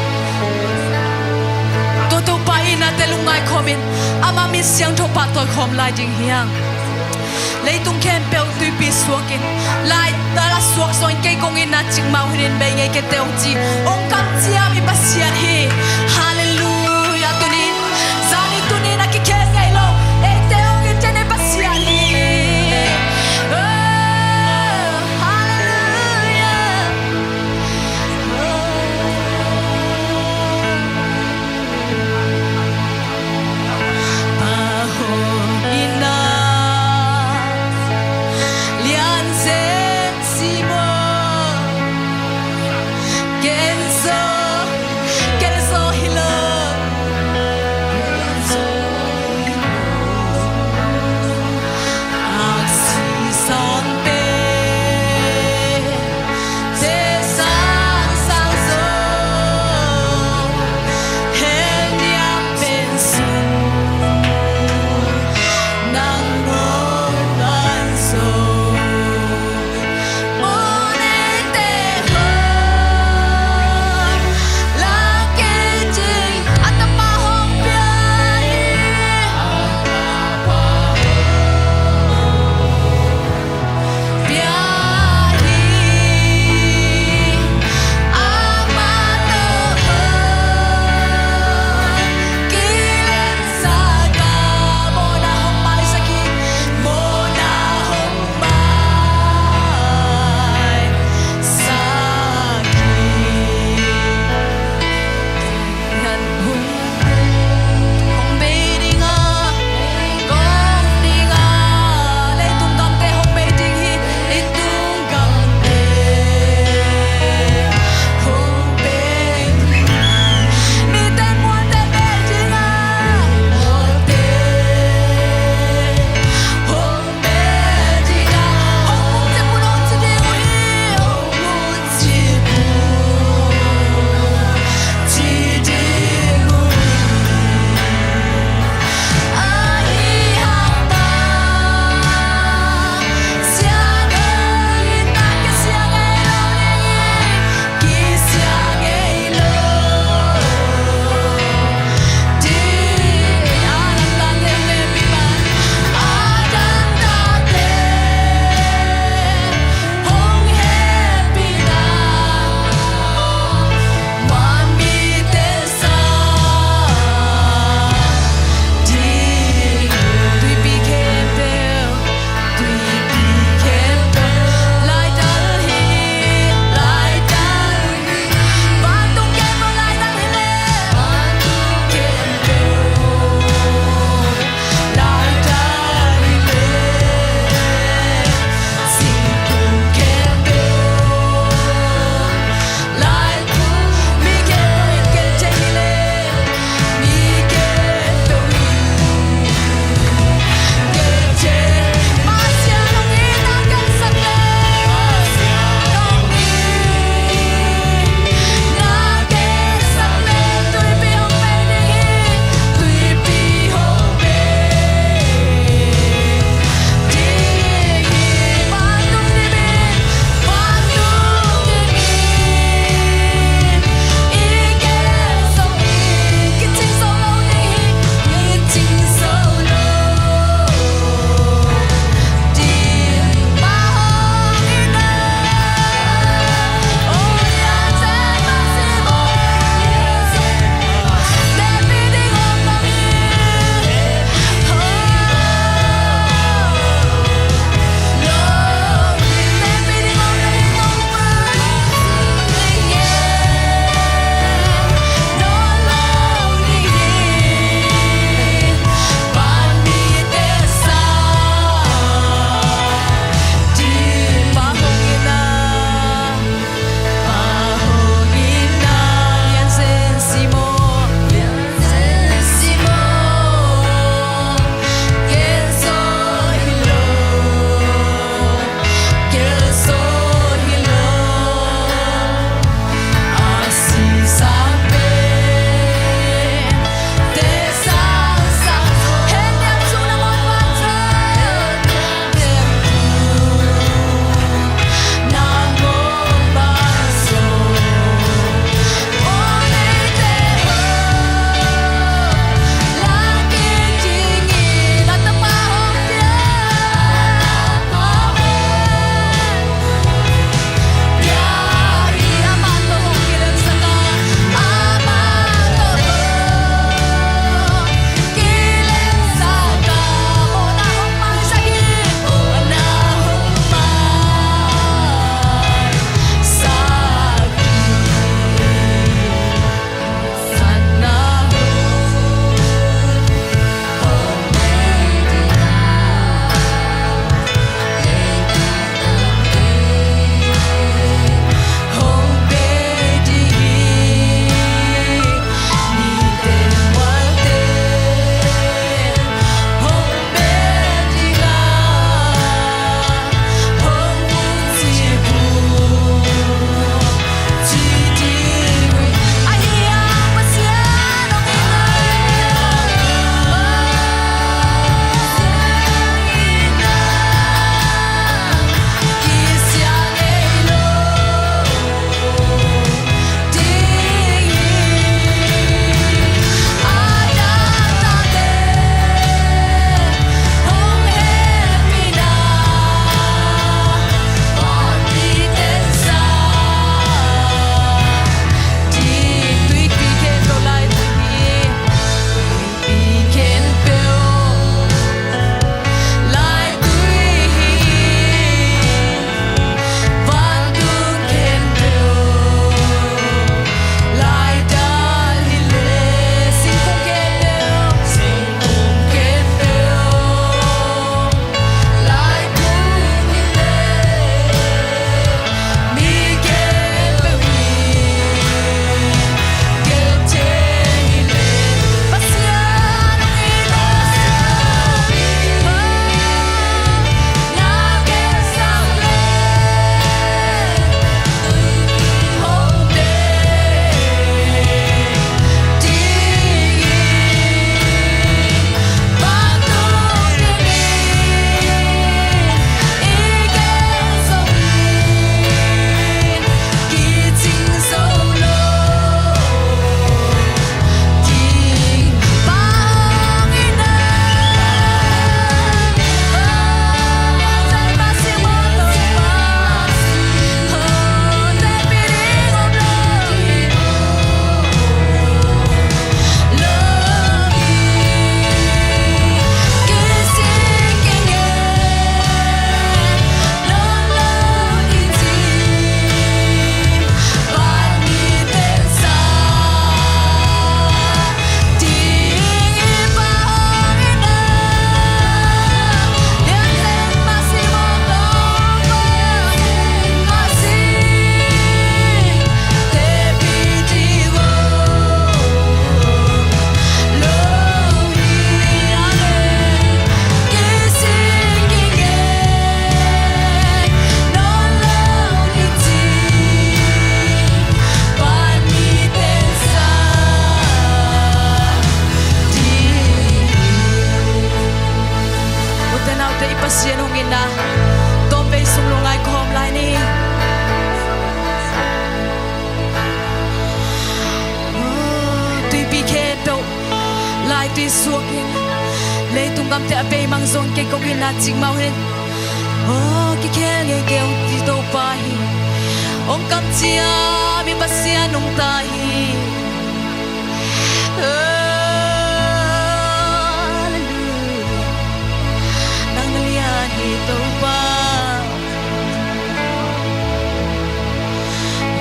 tua Topa itnate lungngai khawmin, ama min siangtho pahtawi khawm lai ding hi hang. Leitung khempeuh tuipi suakin, lai tala suak suakin, kei kong itna cikmah uh hinin bei ngei kei teh hong ci, hong kamciam i Pasian hi. Halleluiah. Tuni, zani tuni na kikhen ngei lo, eite hong it i Pasian hi. Oh, halleluiah. na tawmvei sung lungngai khawm lai ni. Tuipi khempeuh laitui suakin, leitung gamte a beimang zong kei kong in na cikmau hen. Aw, kikhel ngei kei ung ci Topa hi. Hong kamciam i Pasian nungta hi. Halleluia. Nang na lian hi Topa.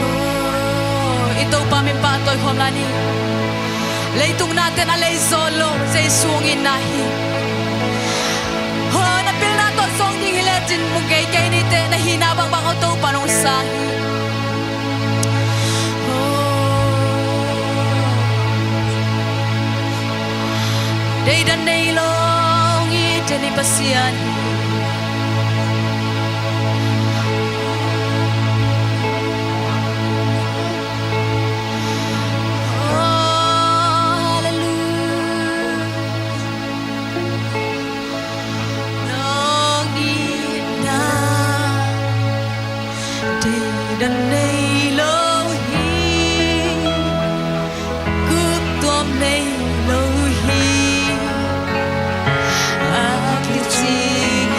Oh, i Topa min pahtawi khawm lai ni. Leitung nate'n a lei zawh loh Jesu hong itna hi. Ho, na pilna tawh zong ding hi lecin mu kei kei ni teh, na hihna bangbang aw Topa nong sang hi. Deidan nei lo hong it i Pasian hi. Hallelujah. Nong itna deidan nei lo hi, kuttuam nei lo hi, a kicing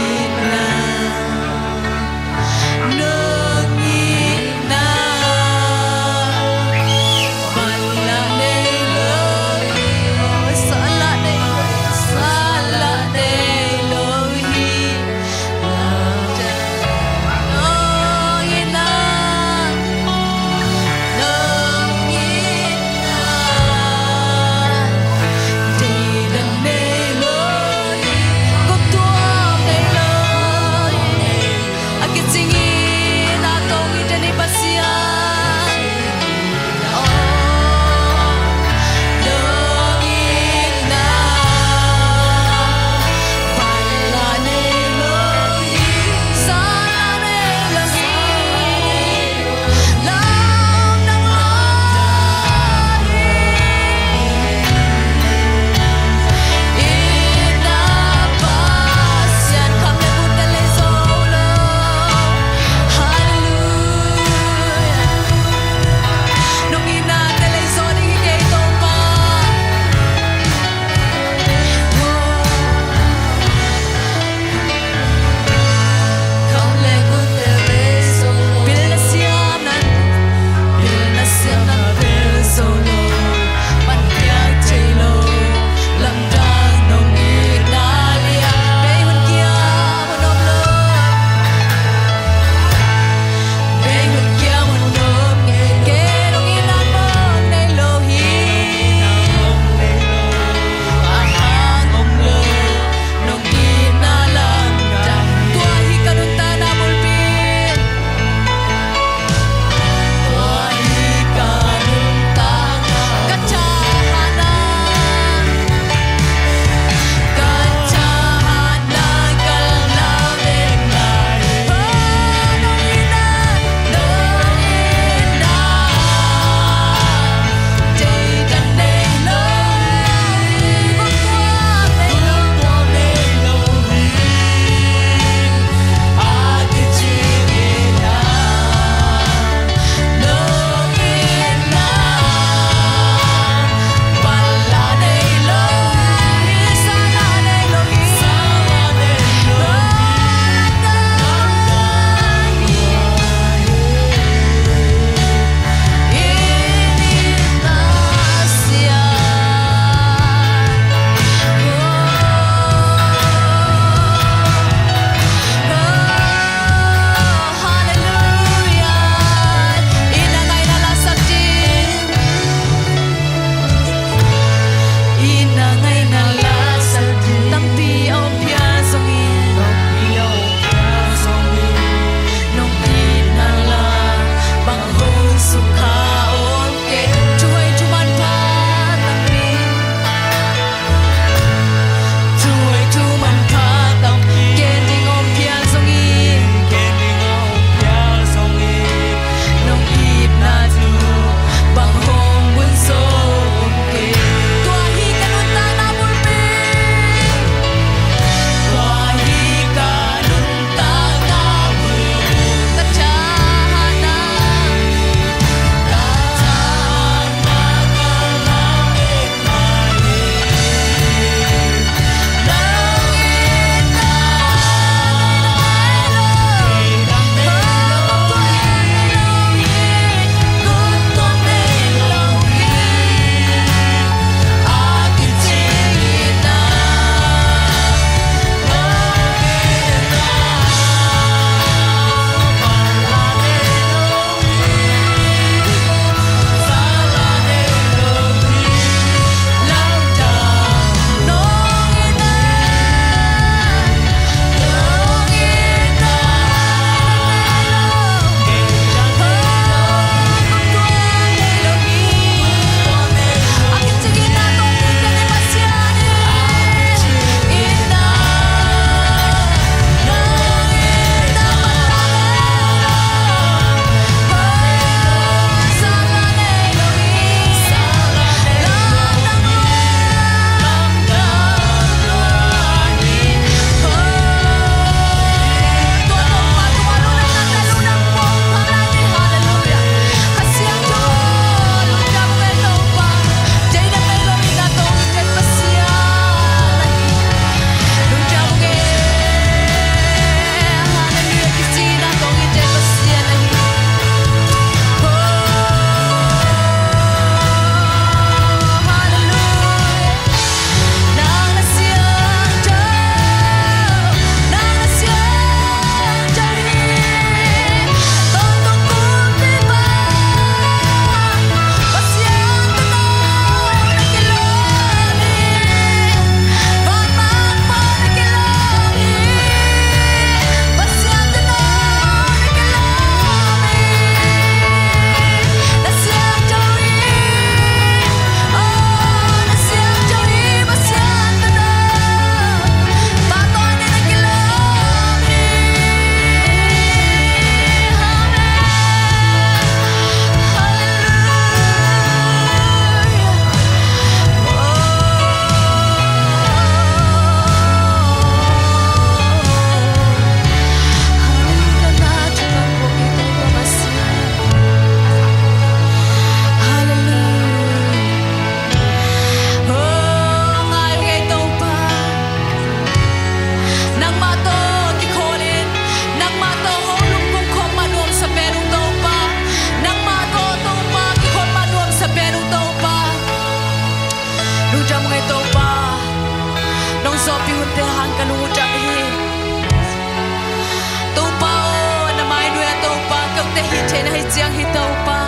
ciang hi Topa.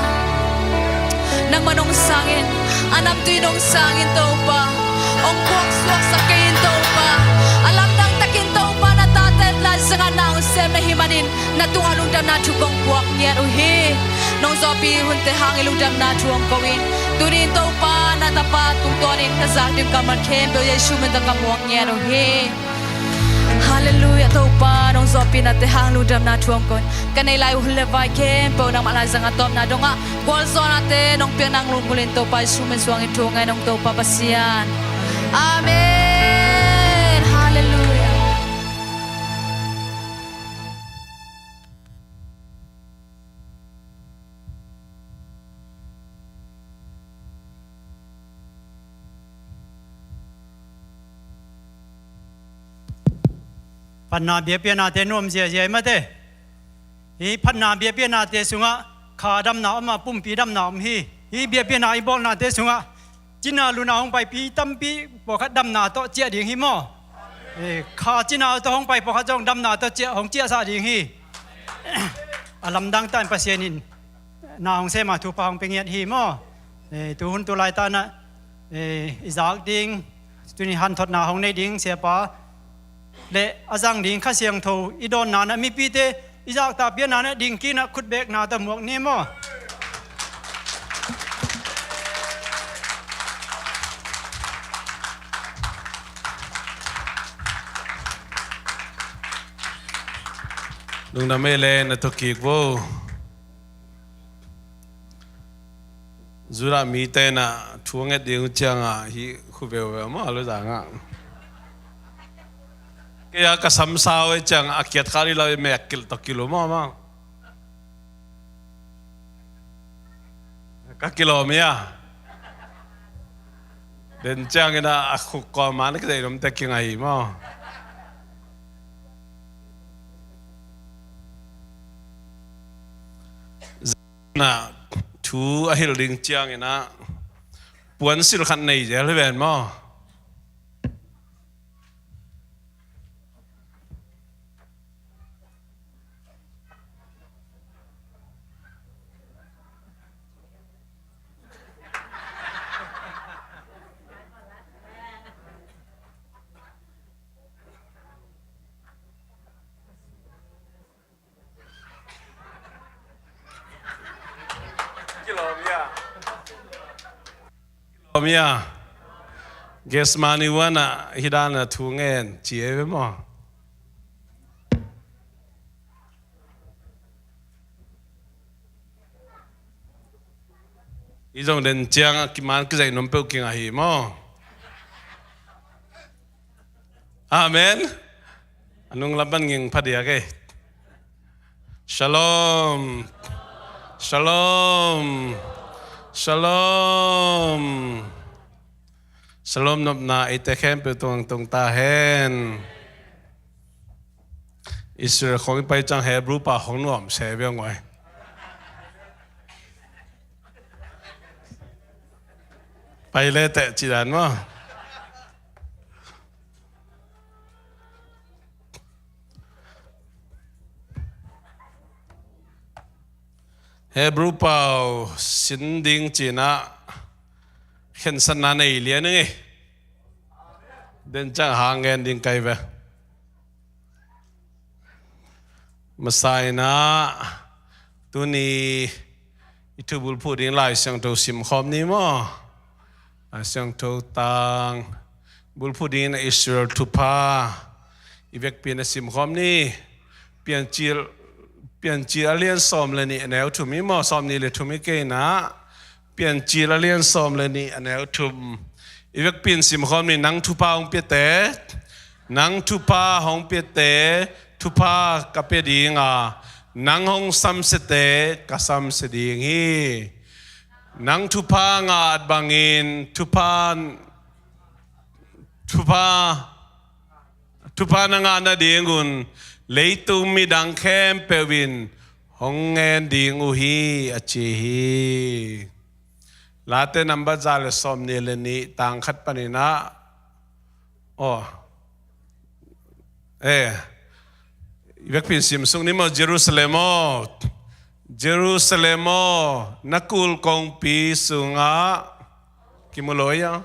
Nangman hong sangin, a namtui in hong sangin Topa, hong puaksuaksak kei in Topa, a lamdang takin Topa na tate lai sangah na hong sem na hih manin na tungah lungdamna thu kong puak ngiat uh hi. Nong zawhpih hunte hang i lungdamna thu hong ko in. Tuni in Topa na tapa tungtawnin ka zak ding kammal khempeuh Jesu min tawh ka muak ngiat uh hi. Halleluiah. Topa nong zawhpihnate hang lungdamna thu hong ko in. Ka nei lai uh hun le vai khempeuh nangmah lai zangah tawpna dongah gualzawhnate nong piak nang lunggulhin Topa Jesu min suangin thu ngai nong Topa Pasian. Amen. Halleluiah. Phatna biakpiaknate nuam ziahziah i mate. Hih phatna biakpiaknate sungah kha damna om a, pumpi damna om hi. Hih biakpiakna i bawlnate sungah cina luna hong paipi tampi pawlkhat damna tawh ciah ding hi maw? Eh, kha cina tawh hong pai pawlkhat zong damna tawh ciah, hong ciahsah ding hi. A lamdang takin Pasian in na hong sem a thupha hong pia ngiat hi maw? Eh, tuhun tulai tanah, eh, i zak ding, tuni hanthotna hong nei ding siapa le a zang ding Kha Siangtho i dawnna na mipite i zakta pianna na dingkinah khutbekna ta muak ni maw? Lungdam ei le na thokik vo. Judah mite na thu a nget ding uh ciangah hih khu veuveu maw a luzangah. Kei a ka samsau ei ciangah a kiat kha dih lo i mek kilh tawh kilh uh maw maw. Ka kilawm hi a. Den ciangin a khuk kawma na kizei nomte kingai hi maw. Na thu a hilh ding ciangin a puansilh khat nei zel hi ven maw. Kilawm hi a. Kilawm hi a. Gethsemane huanah hih dan a thu ngen ci ei ve maw. Hih zong den ciangah kiman kizaih nom peuh kinga hi maw. Amen. A nunglam pan nging phadiak ei. Shalom. Shalom. Shalom. Shalom nopna eite khempeuh tungah tung ta hen. Israel khong i pai ciang Hebrew pau khong nuam se viang uai. Pai le teh ci dan maw. Hebrew pau sin ding ci-in ah khensatna nei lian ing ei. Den ciang hang ngen ding kai ve. Masa-in ah tuni i thu bulphuh ding Lai Siangtho simkhawm ni maw? Lai Siangtho tang bulphuh dingin ah Israel thupha i vekpi-in ah simkhawm ni. Piancil, Piancil a lian sawm le nih a neu thum hi maw? Sawm nih le thum hi kei-in ah Piancil a lian sawm le nih a neu thum. I vekpi-in simkhawm ni. Nang thupha hong piate, nang thupha hong piate, thupha ka pia ding a, nang hong samsiate, ka samsia ding hi. Nang thupha ngah bangin thupha, thupha, thupha na ngah nadingun leitung midang khempeuh in hong ngen ding uh hi, a ci hi. Late nambat za le sawm nih le nih tang khat panin ah, aw, eh, i vekpi-in simsuk ni maw, Jerusalem aw. Jerusalem aw, na kul kongpi sungah kimu lo ia.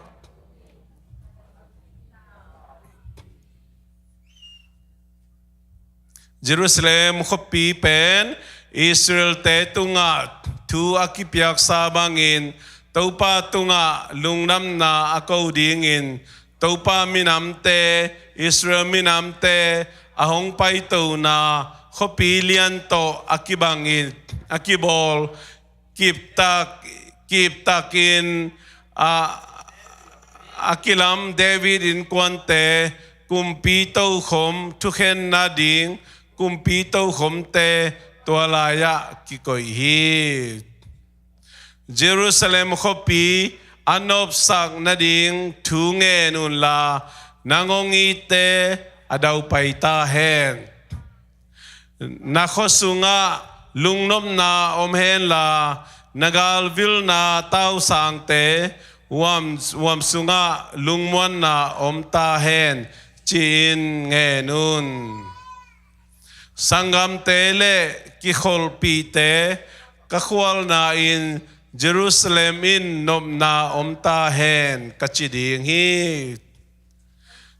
Jerusalem khuapi pen Israel-te tungah thu a kipiaksa bangin Topa tungah lungdamna a ko dingin Topa minamte, Israel minamte a hong paitona khuapi lian tawh a kibangin a kibawl kiptak, kiptakin a, a kilam David innkuante kumpi tokhom thukhen nading kumpi tokhomte tua lai-ah kikoih hi. Jerusalem khuapi a nopsak nading thu ngen unla nang hong itte a daupai ta hen. Na khua sungah lungnopna om henla na galvilna tausangte huam, huam sungah lungmuanna om ta hen ci-in ngen un. Sanggamte le kikholhpihte ka khualna in Jerusalem in nopna om ta hen ka ci ding hi.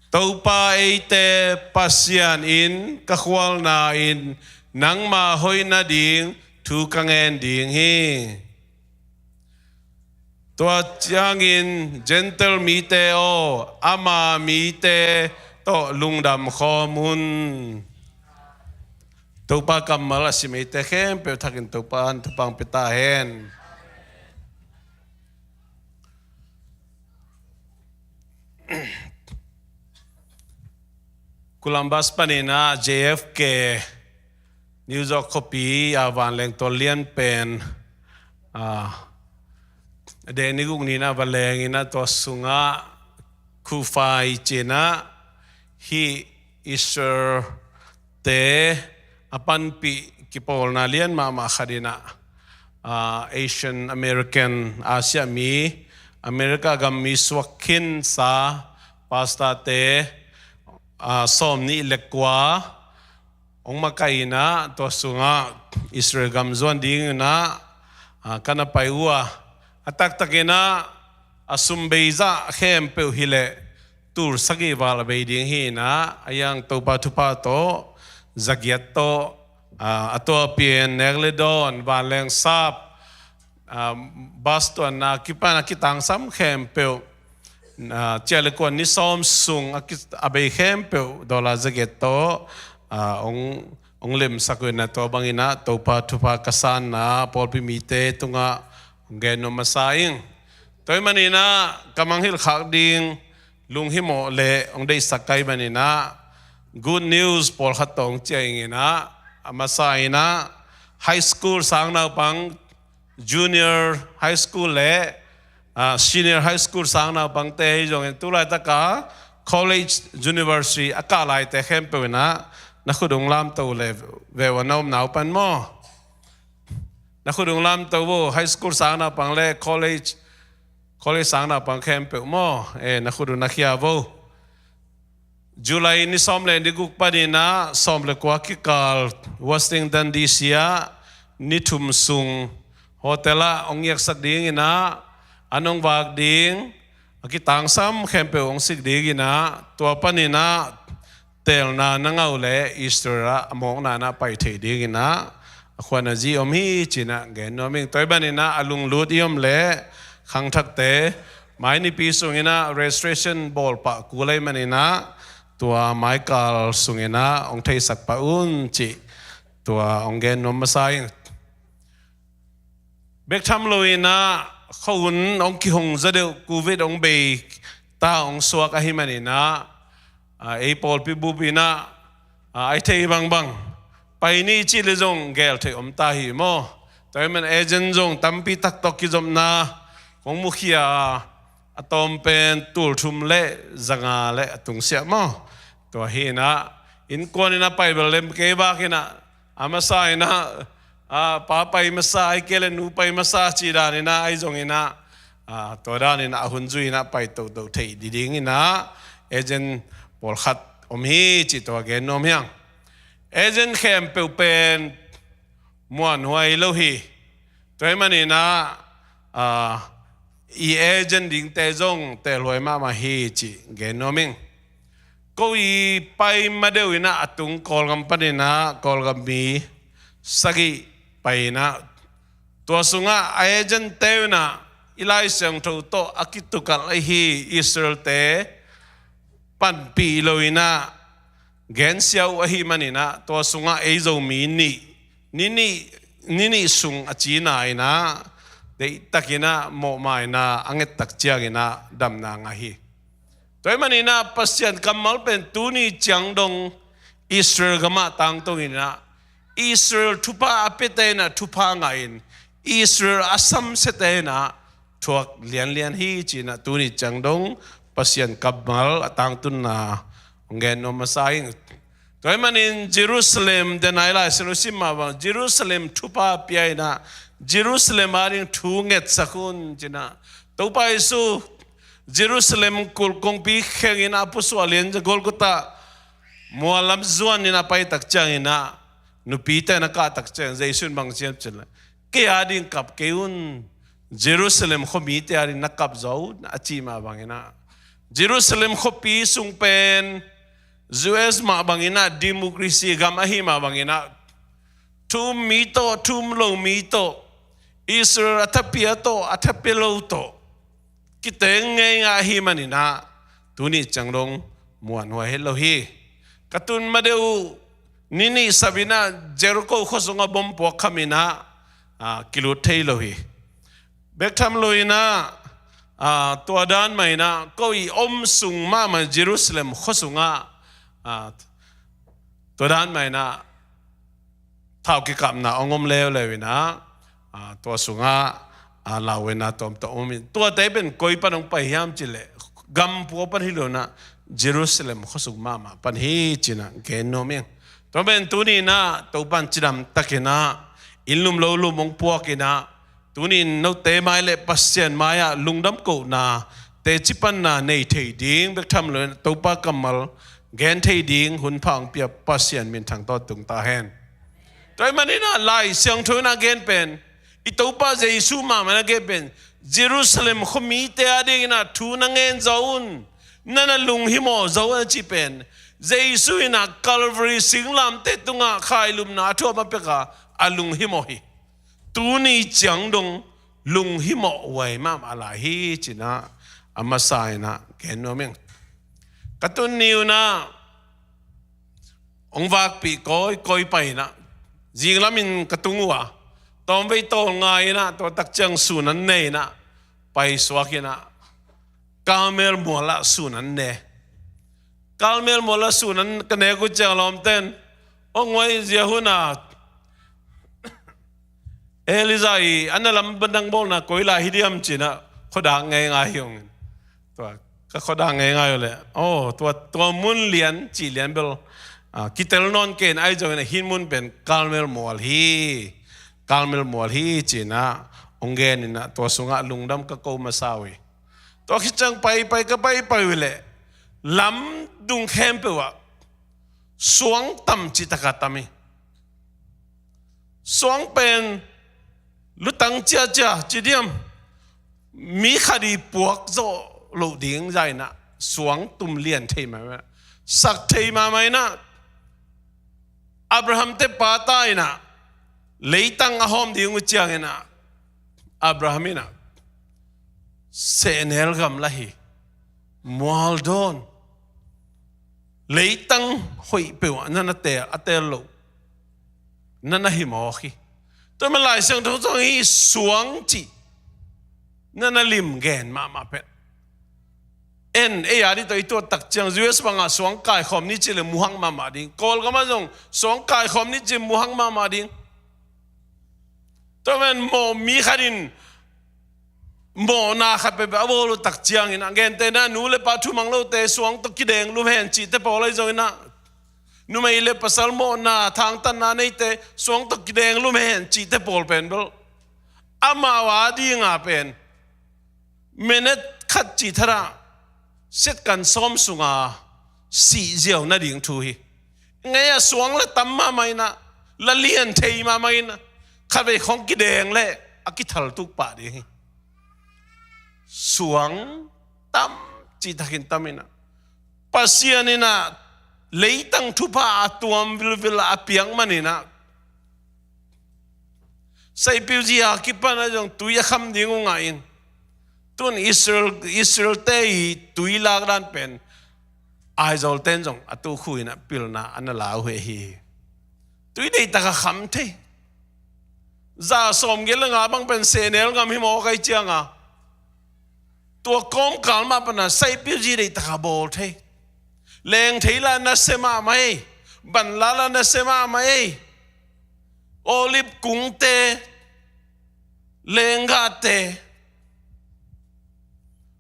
Topa eite Pasian in ka khualna in nangma hoih nading thu ka ngen ding hi. Tua ciangin Gentile mite aw, ama mite tawh lungdam khawm un. Topa kammal a sim eite khempeuh thakin Topa in thupha pia ta hen. Columbus panin ah J F K, New York khuapi a vanleng tawh lian pen, ah, a deng ni guk ni-in ah va leng in ah tua sungah Kufai ci-in ah hih Israel te a panpih kipawlna lian mahmah khat in ah, ah, Asian American, Asia mi, America gam mi suak khinsa pastor te, ah, sawmnih le kua hong makaih in ah tua sungah Israel gam zuan ding in ah, ah, ka na pai uh a, a taktak in ah a sum bei zah khempeuh hi leh tul sagih val a bei ding hi in ah, a yang Topa thupha tawh, zagiat tawh, ah, a tua pian nek le dawn, vanleng sap, ah, bus tuanna kipan a kitangsam khempeuh, ah, ciah le kuan ni sawm sung a ki, a bei khempeuh dollar zagiat tawh, ah, hong, hong lemsak uh in ah tua bangin ah Topa thupha ka sanna pawlpi mite tungah hong gen nuam masa ing. Tua ahih manin ah ka mangngilh khak ding lunghimawh le hong deihsak ka hih manin ah good news pawlkhat tawh hong ciah ing in ah, a masa in ah high school sang naupang, junior high school le, ah, senior high school sang naupangte hi zongin tu laitaka college, university a kah laite khempeuh in ah na khut hong lamto le veu a na om nau pan maw? Na khut hong lamto vo, high school sang naupang le college, college sang naupang khempeuh maw? Eh, na khut hong na khia vo. July ni sawm le ni guk panin ah sawm le kua kikal Washington D C ah ni thum sung hotel ah hong ngiaksak ding in ah, an hong vak ding, a kitangsam khempeuh hong sik ding in ah, tua panin ah teelna na ngah uh leh Israel ah a mawkna in ah pai thei ding in ah a khuan a zi om hi ci-in ah gen nuam ing. Tua ahih manin ah a lunglut i om leh khangthakte mai nipi sungin ah registration bawl pah kul ahih manin ah tua maikal sungin ah hong theisak pah un cih tua hong gen nuam masa ing. Bek tham lo in ah khua hun hong kihong zaw deuh, covid hong bei ta, hong suak ahih manin ah, ah, ei pawlpi bup in ah, ah, a thei bangbang pai ni cih leh zong gel theih om ta hi maw? Tua ahih manin agent zong tampi tak tawh kizopna kong mukhia a, a tawm pen tul thum le za nga le a tungsiah maw? Tua hi in ah innkuan in ah pai bel lem kei vak in ah, a masa in ah, ah, pa pai masa, ahih kei leh nu pai masa cih dan in ah, ahi zongin ah, ah, tua dan in ah a hun zui in ah pai toto thei ding in ah agent pawlkhat om hi cih tua gen nuam hi ing. Agent khempeuh pen muanhuai lo hi. Tua ahih manin ah, ah, i agent dingte zong teelhuai mahmah hi cih gen nuam ing. Ko i pai ma deuh in ah a tung Kawlgam panin ah Kawlgam mi sagih pai in ah, tua sungah a agent-te in ah i Lai Siangtho tawh a kitukalh ahi Israel-te panpih lo in ah gensia uh ahih manin ah, tua sungah ei Zomi nih, ni nih, ni nih sung a cina in ah, deihtak in ah, mawhmaina a nget tak ciangin ah damna ngah hi. Tua ahih manin ah Pasian kammal pen tuni ciang dong Israel gamah tangtung in ah, Israel thupha a piate in ah thupha ngah in, Israel a samsiate in ah thuak lianlian hi ci-in ah tuni ciang dong Pasian kammal a tangtunna hong gen nuam masa ing. Tua ahih manin Jerusalem, den a i Lai Siangtho sim mah bang, Jerusalem thupha pia in ah, Jerusalem ading thu ngetsak un ci-in ah, Topa Jesu Jerusalem kulh kongpi kheng in ah a pusuah lian Golgotha mual lam zuan in a pai tak ciangin ah, nupite na kah tak ciang Jesu in bang ci hiam cih leh, kei ading kap kei un, Jerusalem khuamite ading na kap zaw un a cih mah bangin ah, Jerusalem khuapi sung pen U S mah bangin ah, democracy gam ahih mah bangin ah, thu um mi tawh, thu um lo mi tawh, Israel a thapia tawh, a thapia lo tawh kiteng ngeingai ahih manin ah, tuni ciang dong muanhuai het lo hi. Ka tun ma deuh uh, ni nih sap in ah Jericho khua sungah bom puak kham in ah, ah, kilut thei lo hi. Bek tham lo in ah, ah, tua dan mah in ah, ko i om sung mahmah Jerusalem khua sungah, ah, tua dan mah in ah, thau kikapna hong om leuleu in ah, ah, tua sungah, ah, lauhuaina tuamtuam om in, tuate pen koi pan hong pai hiam cih leh, gam pua pan hi lo in ah, Jerusalem khua sung mahmah pan hi ci-in ah gen nuam ing. Tua pen tuni in ah Topa in cidam tak in ah, inn lum lo lum hong puak in ah, tuni in note mai le Pasian mai-ah lungdam kohna, teci panna nei thei ding, bek tham lo in ah Topa kammal gen thei ding hun pha hong pia Pasian minthang tawh tung ta hen. Tua ahih manin ah Lai Siangtho in ah gen pen, i Topa Jesu mahmah in ah gen pen, Jerusalem khuamite ading in ah thu na ngen zaw un, na na lunghimawh zaw un a cih pen, Jesu in ah Calvary singlamteh tungah khailumna a thuak ma pek a, a lunghimawh hi. Tuni ciang dong lunghimawh huai mahmah lai hi ci-in ah, a masa in ah gen nuam ing. Ka tun ni un ah hong vakpih kawikawi pai in ah, zinglam in ka tung uh a, tawmvei tawlnga in ah, tua tak ciang sun an ne in ah, paisuak in ah, Carmel mual ah sun an ne. Carmel mual ah sun an ka nek uh ciang lawmten, "Aw, nguai, zia hun ah Elijah i an na lam bandang bawlna koi lai hi diam?" ci-in ah khuadak ngeingai hi hong in. Tua, ka khuadak ngeingai uh leh, "Aw, tua, tua mun lian, cih lian bel, ah, kitel nawn kei in, ahi zongin ah hih mun pen Carmel mual hi, Carmel mual hi," ci-in ah hong gen in ah, tua sungah lungdam ka ko masa uh hi. Tua khit ciang paipai ka paipai uh leh, lamdung khempeuh ah suang tam cihtak a tam hi. Suang pen lutang ciahciah ci diam, mi khat i puak zawh loh ding zah in ah suang tum lian thei mahmah, sak thei mahmah in ah, Abraham-te pa ta in ah leitang a hawm ding uh ciangin ah, Abraham in ah, "Sehnel gamla hi, mual dawn, leitang hoih peuh ah na na teel, a teel loh na na hi mawk hi." Tua man Lai Siangtho zong hih suang cih na na lim gen mahmah pen, en, ei a ding tawh i tuat tak ciang, U S bangah suang kaikhawm ni cih leh muhak mahmah ding, Kawlgam ah zong suang kaikhawm ni cih muhak mahmah ding. Tua man mawh, mi khat in mawhna khat peuhpeuh a bawl uh tak ciangin ah, gentehna, nu le pa thumang lote suang tawh kideng lum hen cihte pawl ahi zongin ah, numei le pasal mawhna, thangtatna neite suang tawh kideng lum hen cihte pawl pen bel, amau a dinga pen minute khat cih thadah second sawm sunga sih ziau nading thu hi. Ngei a suang la tam mahmah in ah, la lian thei mahmah in ah, Khatvei khawng kideng leh a kithaltuk pah ding hi. Suang tam, cihtakin tam in ah, Pasian in ah leitang thupha a tuam vilvil a piak manin ah, Saipilzi a kipan ah zong tui a kham ding uh ngah in, tun Israel, Israel-te i tui lakdan pen Aizawl ten zong a tukhu in ah pilna a na la uh hi. Tui deihtak a kham thei. Za sawmgiat le nga bang pen sehnel ngam hi maw kai ciang a, tua kawmkal mah pan ah Saipilzi deihtak a bawl thei. Leng thei la nasia mahmah ei. Ban la la nasia mahmah ei. Olive kungte, lenggahte,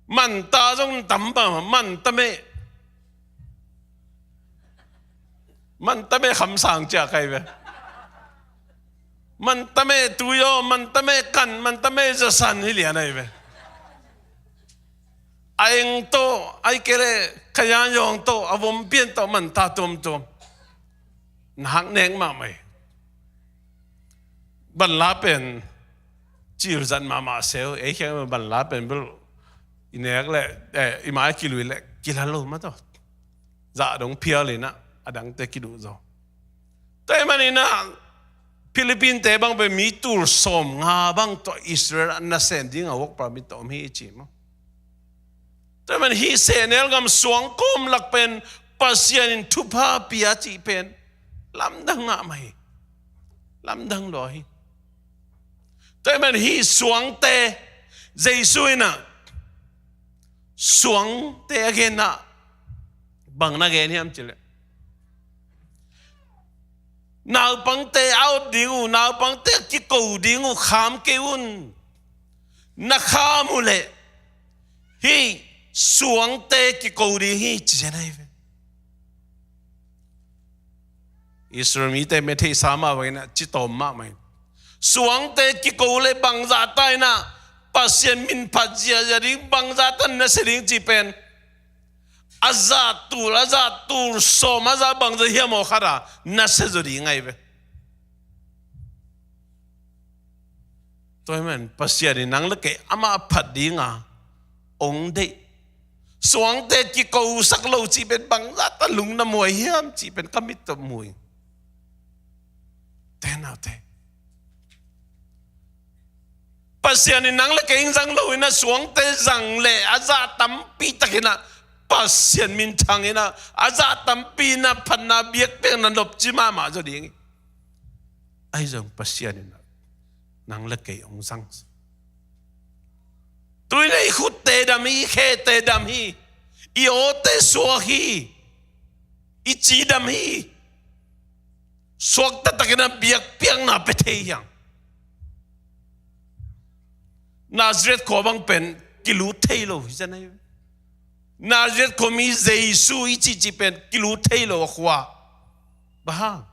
manta zong tam bang, manta meh. Manta meh kham sang ciah kai ve. Manta meh tui aw, manta meh kan, manta meh zasan hi lian ahi ve. A eng tawh, ahih kei leh khayan yawng tawh, a vompian tawh, manta tuamtuam. Na hak nek mahmah hi. Ban la pen cilzat mahmah se uh, ei khiang ban la pen bel i nek leh, eh, i mai kilui leh kilha lo mah tawh. Zah dong phial in ah, a dangte kiduh zaw. Tua ahih manin ah Philippine-te bang pen mi tul sawmnga bang tawh Israel a nasem ding a work permit tawh om hi i ci maw. Tua ahih manin hih sehnel ngam suang kawm lak pen Pasian in thupha pia cih pen lamdang mahmah hi. Lamdang lua hi. Tua ahih manin hih suangte, Jesu in ah suangte a gen ah bang na gen hiam cih leh, naupangte a ot ding uh, naupangte a kiko ding uh kham kei un. Na kham uh leh hih suangte kiko ding hi ci zen ahi ve. Israel mite methei sa mah bangin ah citawm mahmah in, suangte kiko leh bangzah ta in ah Pasian min phat ziahziah ding, bangzah ta nasia ding cih pen a zah tul, a zah tul sawm, a zah bangzah hiam aw khat ah nasia zaw ding ahi ve. Tua ahih manin Pasian in nang le kei amah phat ding a hong deih. Suangte kikosak lo cih pen bangzah ta lungdam huai hiam cih pen ka mit tawh mu ing. Te naute, Pasian in nang le kei hong zang lo in ah suangte zang leh a zah tampi tak in ah Pasian minthang in ah a zah tampi in ah phatna biakpiakna nopci mahmah zaw ding hi. Ahi zong Pasian in ah nang le kei hong zang. Tu in ah i khutte dam hi, i khete dam hi, i awte suak hi, i ci dam hi. Suakta takin ah biakpiakna pia thei hiam? Nazareth khua bang pen kilut thei lo hi zen ahi. Nazareth khua mi Jesu i cihcih pen kilut thei lo a khua. Bang hang?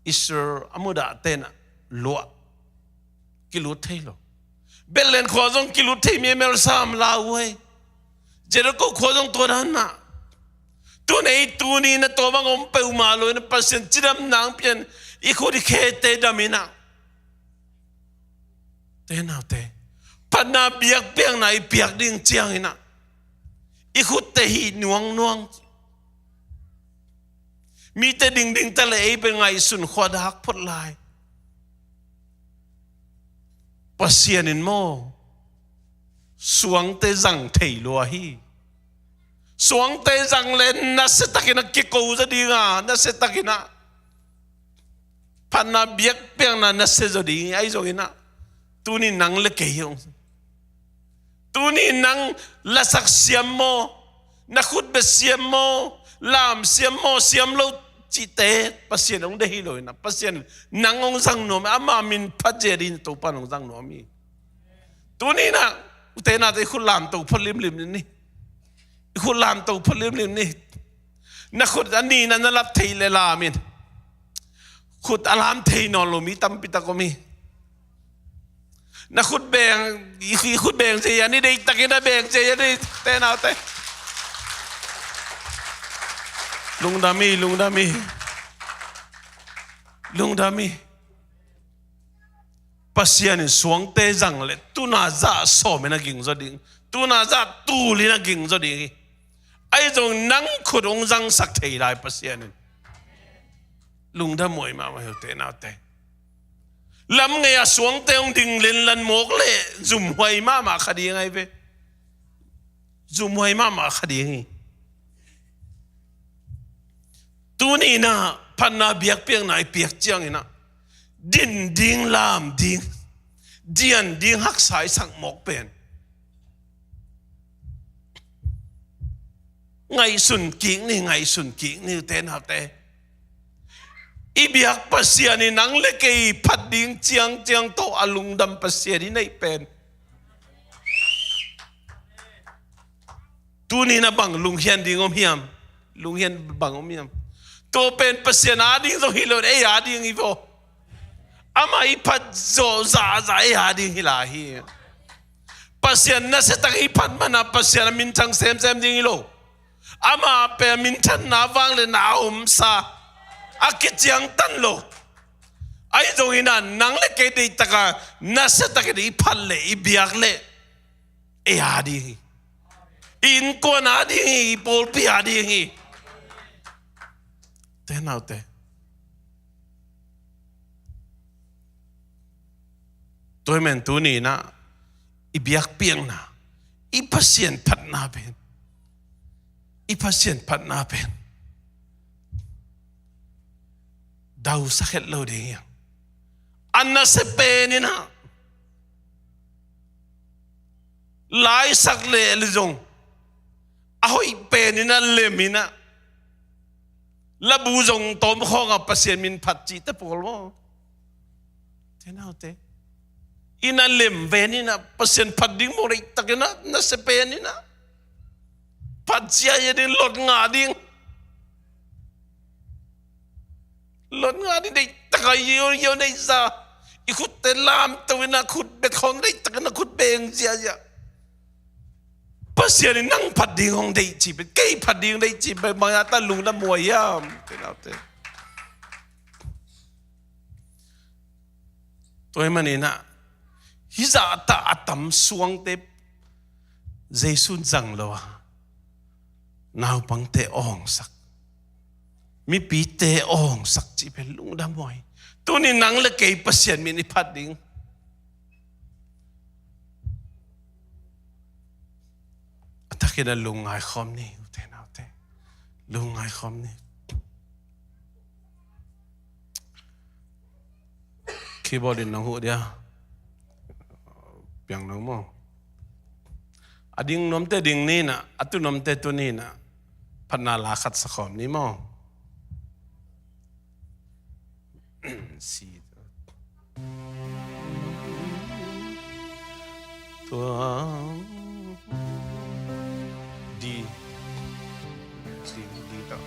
Israel a mudahte in ah luah. Kilut thei lo. Bethlehem khua zong kilut thei mi a mel sam la uh hi. Jericho khua zong tua dan ah. Tun ei tuni in ah tua bang om peuhmah lo in ah Pasian cidam nang pian i khut i khete dam in ah. Te naute, phatna biakpiakna i piak ding ciang in ah i khutte hih nuangnuang. Mite dingding ta leh ei pen ngaihsun khua dak phot lai. Pasian in maw suangte zang thei lua hi. Suangte zang leh nasia takin ah kiko zaw ding a, nasia takin ah phatna biakpiakna nasia zaw ding hi. Ahi zongin ah tuni nang le kei hi hong. Tuni nang lasak siam maw, na khutbet siam maw, lam siam maw, siam lo cihte Pasian hong deih hi lo in ah Pasian nang hong zang nuam hi. Ama min phat ziah ding Topa in hong zang nuam hi. Tuni in ah ute naute, i khut lamto phot limlim ni. I khut lamto phot limlim ni. Na khut a nin ah na lap thei leh lam in. Khut a lam thei nawn lo mi tampi tak om hi. Na khut beng, i khut beng cia ni, deihtakin a beng cia ni, te naute. Lungdam hi, lungdam hi. Lungdam hi. Pasian in suangte zang leh tuna zah sawm in a ging zaw ding, tuna zah tul in a ging zaw ding hi. Ahi zong nang khut hong zangsak thei lai Pasian in. Lungdam huai mahmah hi ute naute. Lam ngei a suangte hong ding lenlan mawk leh zumhuai mahmah kha ding ahi ve. Zumhuai mahmah kha ding hi. Tuni in ah phatna biakpiakna i piak ciangin ah din ding, lam ding, dian ding haksa i sak mawk pen ngaihsun kik ni, ngaihsun kik ni ute naute. I biak Pasian in nang le kei phat ding ciangciang tawh a lungdam Pasian i neih pen. Tuni in ah bang lunghian ding om hiam? Lunghian bang om hiam? Tua pen Pasian a ding zong hi lo, ei a ding hi vo. Amah i phat zawh zahzah ei a ding hi lai hi. Pasian nasiatak i phat man ah Pasian a minthang semsem ding hi lo. Amah pen a minthanna vangliatna a omsa, a kiciangtan lo. Ahi zongin ah nang le kei deihtak a nasiatak in i phat leh i biak leh ei a ding hi. I innkuan a ding hi, i pawlpi a ding hi. Ute naute, tua ahih manin tuni in ah i biakpiakna, i Pasian phatna pen, i Pasian phatna pen dausak het lo ding hi hang. A nasia pen in ah laisak leh zong a hoih pen in ah lem in ah labu zong tawm khawng a Pasian min phat cihte pawl maw? Ute naute, in ah lem ven in ah Pasian phat ding maw, deihtak in ah nasia pen in ah phat ciah ding, lot ngah ding. Lot ngah ding, deihtak a io io neihsa. I khutte lamto in ah khut bet khawng deihtak in ah khut beng ziahziah. Pasian in nang phat ding hong deih cih pen, kei phat ding deih cih pen bang a ta lungdam huai hiam? Ute naute, tua ahih manin ah hih zah ta a tam suangte Jesu in zang lo a, naupangte awngsak, mipite awngsak cih pen lungdam huai. Tuni nang le kei Pasian min i phat ding a takin a lungngai khawm ni ute naute. Lungngai khawm ni. Keyboard in nong huh dia? Piang nong maw? A ding nuamte ding ni in ah, a tu nuamte tu ni in ah, phatna la khat sa khawm ni maw? Si. Tua. D. D, D tawh.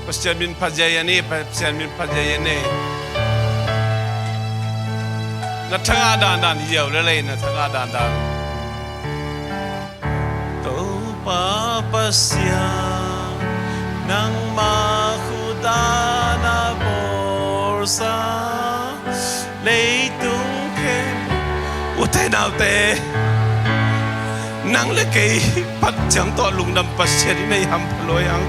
Pasian min phat ziau ni, Pasian min phat ziau ni. Na thangah dandan ziau lel ei, na thangah dandan. Topa Pasian, nangmah khut a na bawlsa leitung khempeuh. Ute naute, nang le kei phat ciang tawh lungdam Pasian i neih hampha lo hi hang.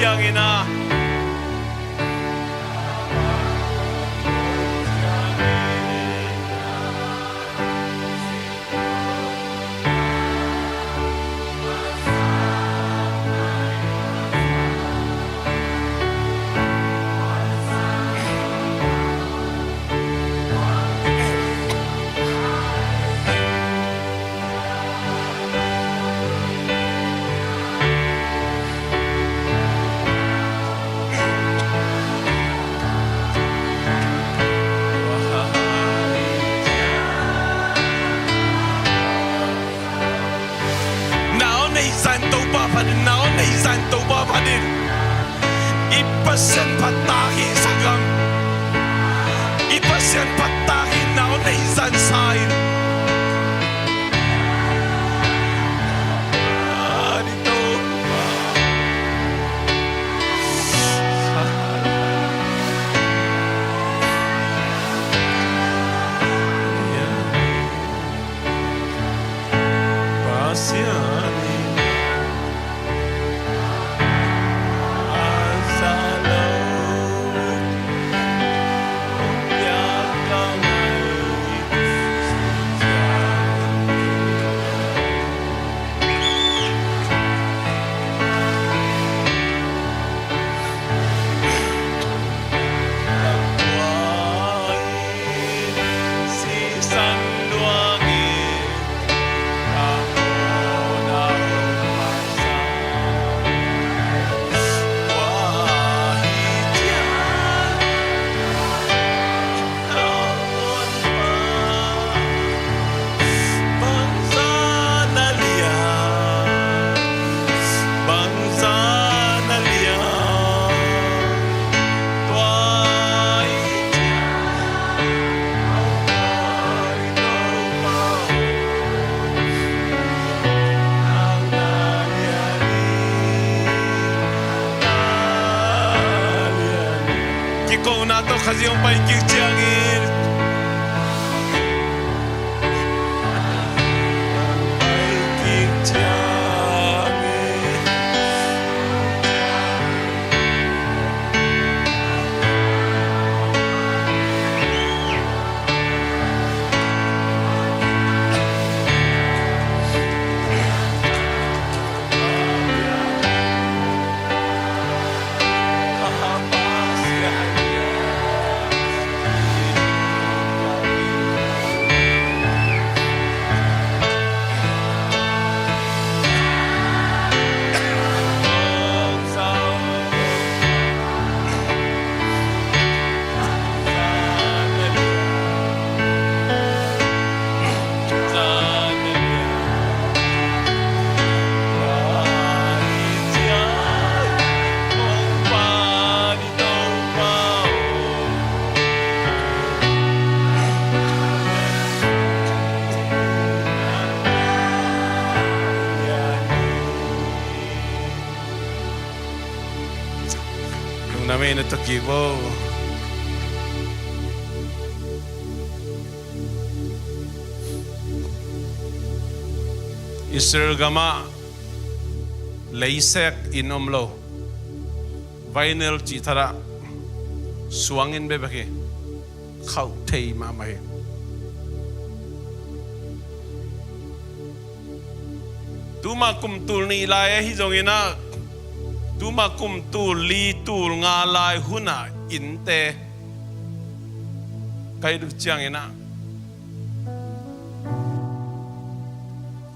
ciangin ah, na aw neih zah in Topa phat in, na aw neih zah in Topa phat in. I Pasian phat tak hi, sanggam. I Pasian phat tak hi, na aw neih zah in sa in. Kikona tawh Khazih hong pai kik ciangin, pai kik ciangin. Lungdam ei, na tawh kik vo. Israel gamah leisek inn om lo, vinyl cih thadah suang inn bekbek hi. Khauh thei mahmah hi. Tuma kum tul nih lai ahi zongin ah, tuma kum tul li tul nga lai hunah innte ka it uh ciangin ah,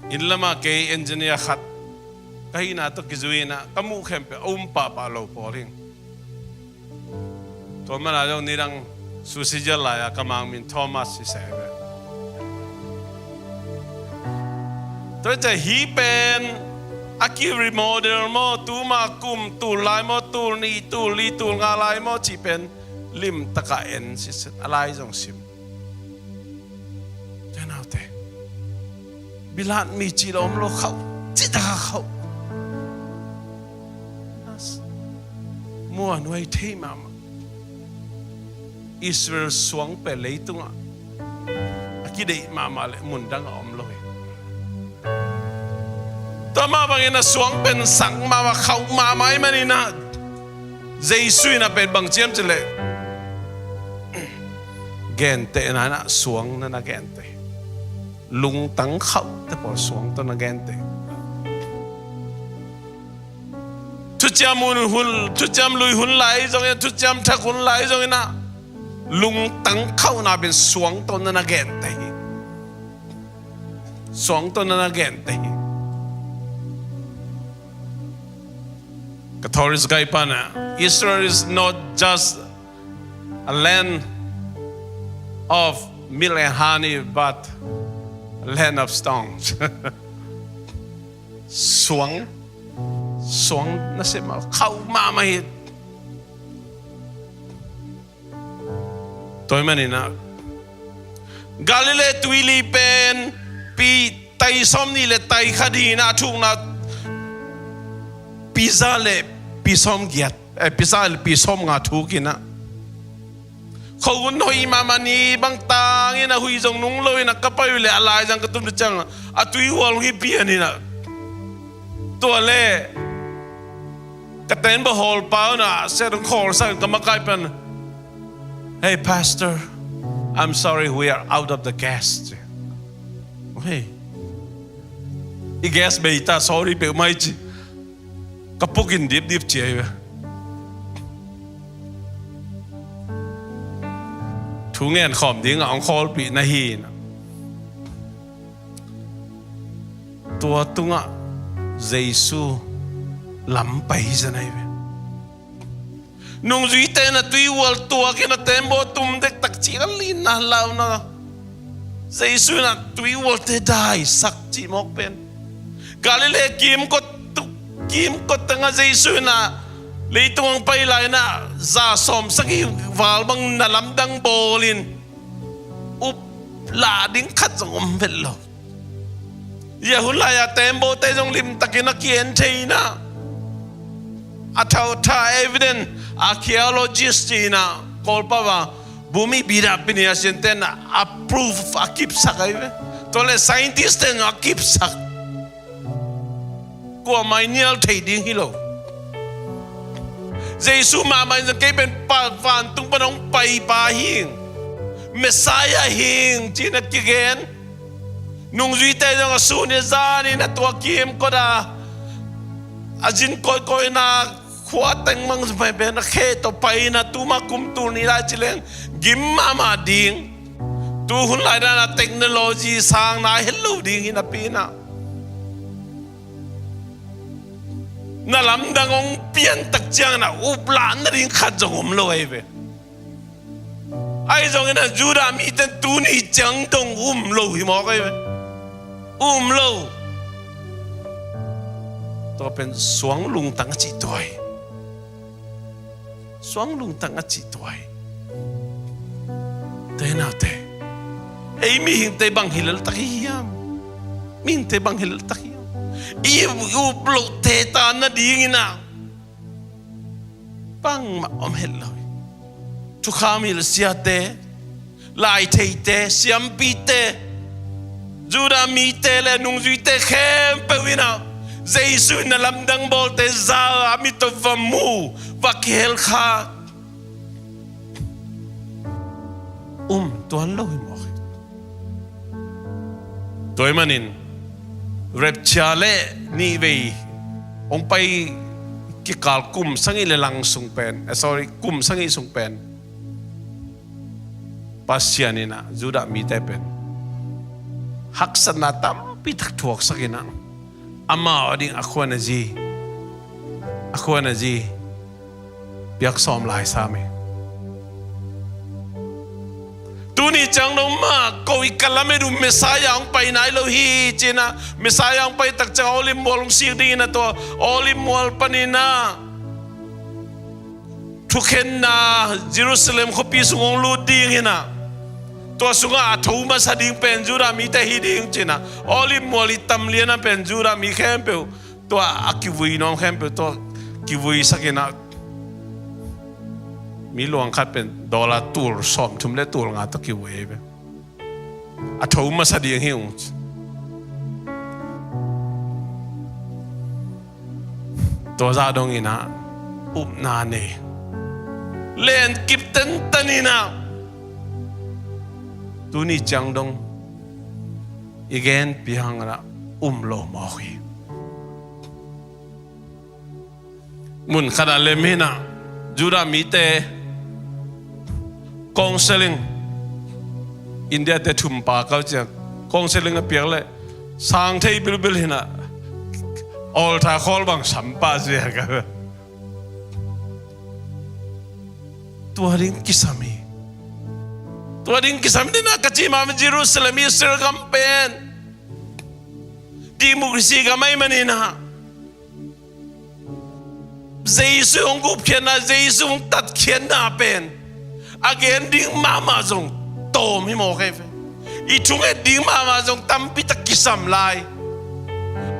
inn lamah kei engineer khat ka hihna tawh kizui in ah, ka muh khempeuh a um pahpah lo pawl hi. Tua mana zong nidang susia lai-a ka mang min Thomas hi se ve. Tua hi ciah hih pen a ki remodel maw, tuma kum tul lai maw, tul nih, tul li, tul nga lai maw cih pen limtaka en sitset a lai zong sim. Tua naute, bilat mi cih lo om lo, khauh cih taka khauh. Muanhuai thei mahmah. Israel suang pen leitungah a kideih mahmah le mundang a om lo hi. Tua mah bangin a suang pen sang mahmah, khauh mahmah ahih manin ah Jesu in a pen bang ci hiam cih leh, gentehna in ah suang na na genteh. Lungtang khauhte pawl suang tawh na genteh. Thuciam hun, hun, thuciam lui hun lai zongin, thuciam thak hun lai zongin ah, lungtang khauhna pen suang tawh na na genteh hi. Suang tawh na na genteh hi. Ka Taoist guide pa in ah, Israel is not just a land of milk and honey, but a land of stones. Suang, suang na sem a khauh mahmah hi. Tua ahih manin ah, Galilee tuili pen pi tai sawm nih le tai khat hi in ah, a thukna pi za le pi sawm giat, eh, pi za le pi sawm nga thuk in ah, khuahun hoih mahmah ni bang tang in ah, huih zong nung lo in ah, ka pai uh leh a laizang ka tum ciang a tuihual hong hi pian in ah. Tua leh ka tembaw hawlpa un ah, siat hong khawlsak in ka makai pan, "Hey, Pastor, I'm sorry, we are out of the gas." Hey, i gas bei ta, sorry peuhmah hi ci. Ka pukin dipdip ci ahi ve. Thu ngen khawm dingah hong khawlpih na hi in ah. Tua tungah Jesu lam pai hi zen ahi ve. Nungzuite in ah tuihual tuak in ah, tembaw tum dektak ci, a lina launa. Jesu in ah tuihualte daisak cih mawk pen. Galilee kimkot tuk, kimkot tengah Jesu in ah leitung hong pai lai in ah, za sawm sagih val bang na lamdang bawl in, uplah ding khat zong om vet lo. Hia hun lai-a tembawte zong limtakin a ki-en thei in ah, a thautha evidence, archaeologist ci in ah Kawlpau ah, bhumi bida pini a sianten ah, a proof a kipsak ahi ve. Tua leh scientist ten a kipsak. Kuamah in nial thei ding hi lo. Jesu mahmah in zong kei pen pa, vantung pan hong paipa hing, Messiah hing ci in ah kigen. Nungzuite zong a sun in zan in ah, tua kimkot a, a zin kawikawi in ah, khua teng mang zumai pen a khe tawh pai in ah, tuma kum tul nih lai ci leng gim mahmah ding. Tu hun lai dan a technology sang nai het lo ding hi napi in ah, na lamdang hong piantak ciangin ah uplah nading khat zong om lo ahi ve. Ahi zongin ah Judah mite in tuni ciang dong um lo hi mawk ahi ve. Um lo. Tua pen suang lungtang a cih tua hi. Suang lungtang a cih tua hi. Te naute, ei mihingte bang hi leltak hi hiam? Mihingte bang hi leltak hi hiam? I up loh te ta nadingin ah bangmah om het lo hi. Thukham hilh siate, laitheite, siampite, Judah mite le nungzuite khempeuh in ah, Jesu in na lamdang bawlte za a mit tawh va mu, va kihel kha um tuan lo hi mawk hi. Tua ahih manin rapture le nihvei hong pai kikal kum sagih le lang sung pen, eh, sorry, kum sagih sung pen, Pasian in ah Judah mite pen haksatna tampi tak thuaksak in ah, amau ading a khuan a zi, a khuan a zi piak sawm lai sam hi. Tuni ciang dong mah ko i ka lamet uh Messiah hong pai nai lo hi ci in ah, Messiah hong pai tak ciang Olive mual hong sik ding in ah, tua Olive mual panin ah thukhenna Jerusalem khuapi sung hong lut ding in ah, tua sungah a tho masa ding pen Judah mite hi ding ci in ah, Olive mual i tam lian ah pen Judah mi khempeuh tua a kivui nuam khempeuh tua kivuisak in ah, mi luang khat pen dollar tul sawmthum le tul nga tawh kivui ahi ve. A tho masa ding hi ung. Tua zah dong in ah upna nei. Len kip tenten in ah, tuni ciang dong i genpih hangin ah um lo mawk hi. Mun khat ah lem hi in ah, Judah mite counseling, India te thum pa kau ciang counseling a piak leh sang thei bilbil hi in ah, altar call bang sam pah zia ka. Tua ding kisam hi. Tua ding kisam hi in ah, ka ci mah bangin Jerusalem, Israel gam pen democracy gam ahih manin ah, Jesu hong gupkhiatna, Jesu hong tatkhiatna pen a gen ding mahmah zong tawm hi mawk hi ve. I thunget ding mahmah zong tampi tak kisam lai.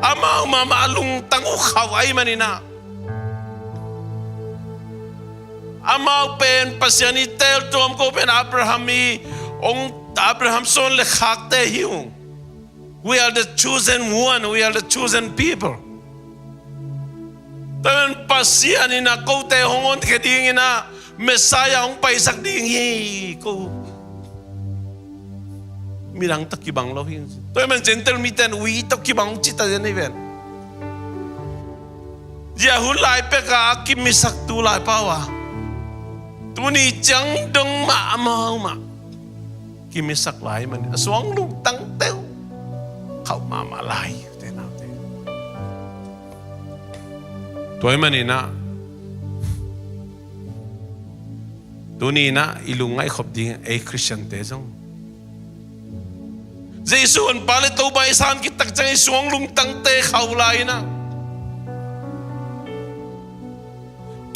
Amau mahmah a lungtang uh khauh ahih manin ah, amau pen Pasian i teeltuam ko pen Abraham i, hong, Abraham suan le khakte hi ung. We are the chosen one, we are the chosen people. Tua ahih manin Pasian in ah kote hong honkhia dingin ah Messiah hong paisak ding hi ko. Midang tawh kibang lo hi. Tua ahih manin Gentile mite in ui tawh kibang hong ci ta zen hi ven. Zia hun lai pek a kimisak tu lai pau a, tuni ciang dong mah amau mah kimisak lai ahih manin a suang lungtangte uh khauh mahmah lai, ute naute. Tua ahih manin ah, tuni in ah i lungngaih khop ding ei Khristiante zong Jesu honpa le Topa i san khit tak ciang i suang lungtangte khauh lai in ah,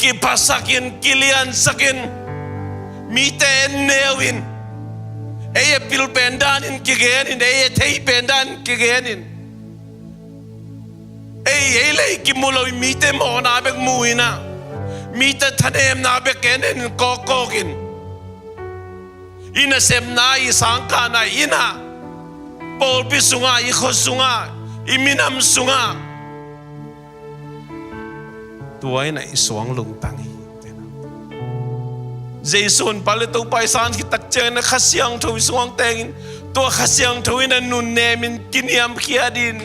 kiphasak in, kiliansak in, mite en neu in, ei a pil pen danin kigen in, ei a thei pen danin kigen in, ei, ei lei kimu lo in, mite mawhna bek mu in ah, mite thanemna bek en en in, kawkkawk in, i nasepna, i sangkahna in ah, pawlpi sungah, i khua sungah, i minam sungah, tua in ah i suang lungtang hi. Jesu honpa le Topa i san khit tak ciangin ah Kha Siangtho i sungah teng in, tua Kha Siangtho in ah nunnem in, kiniamkhiat in,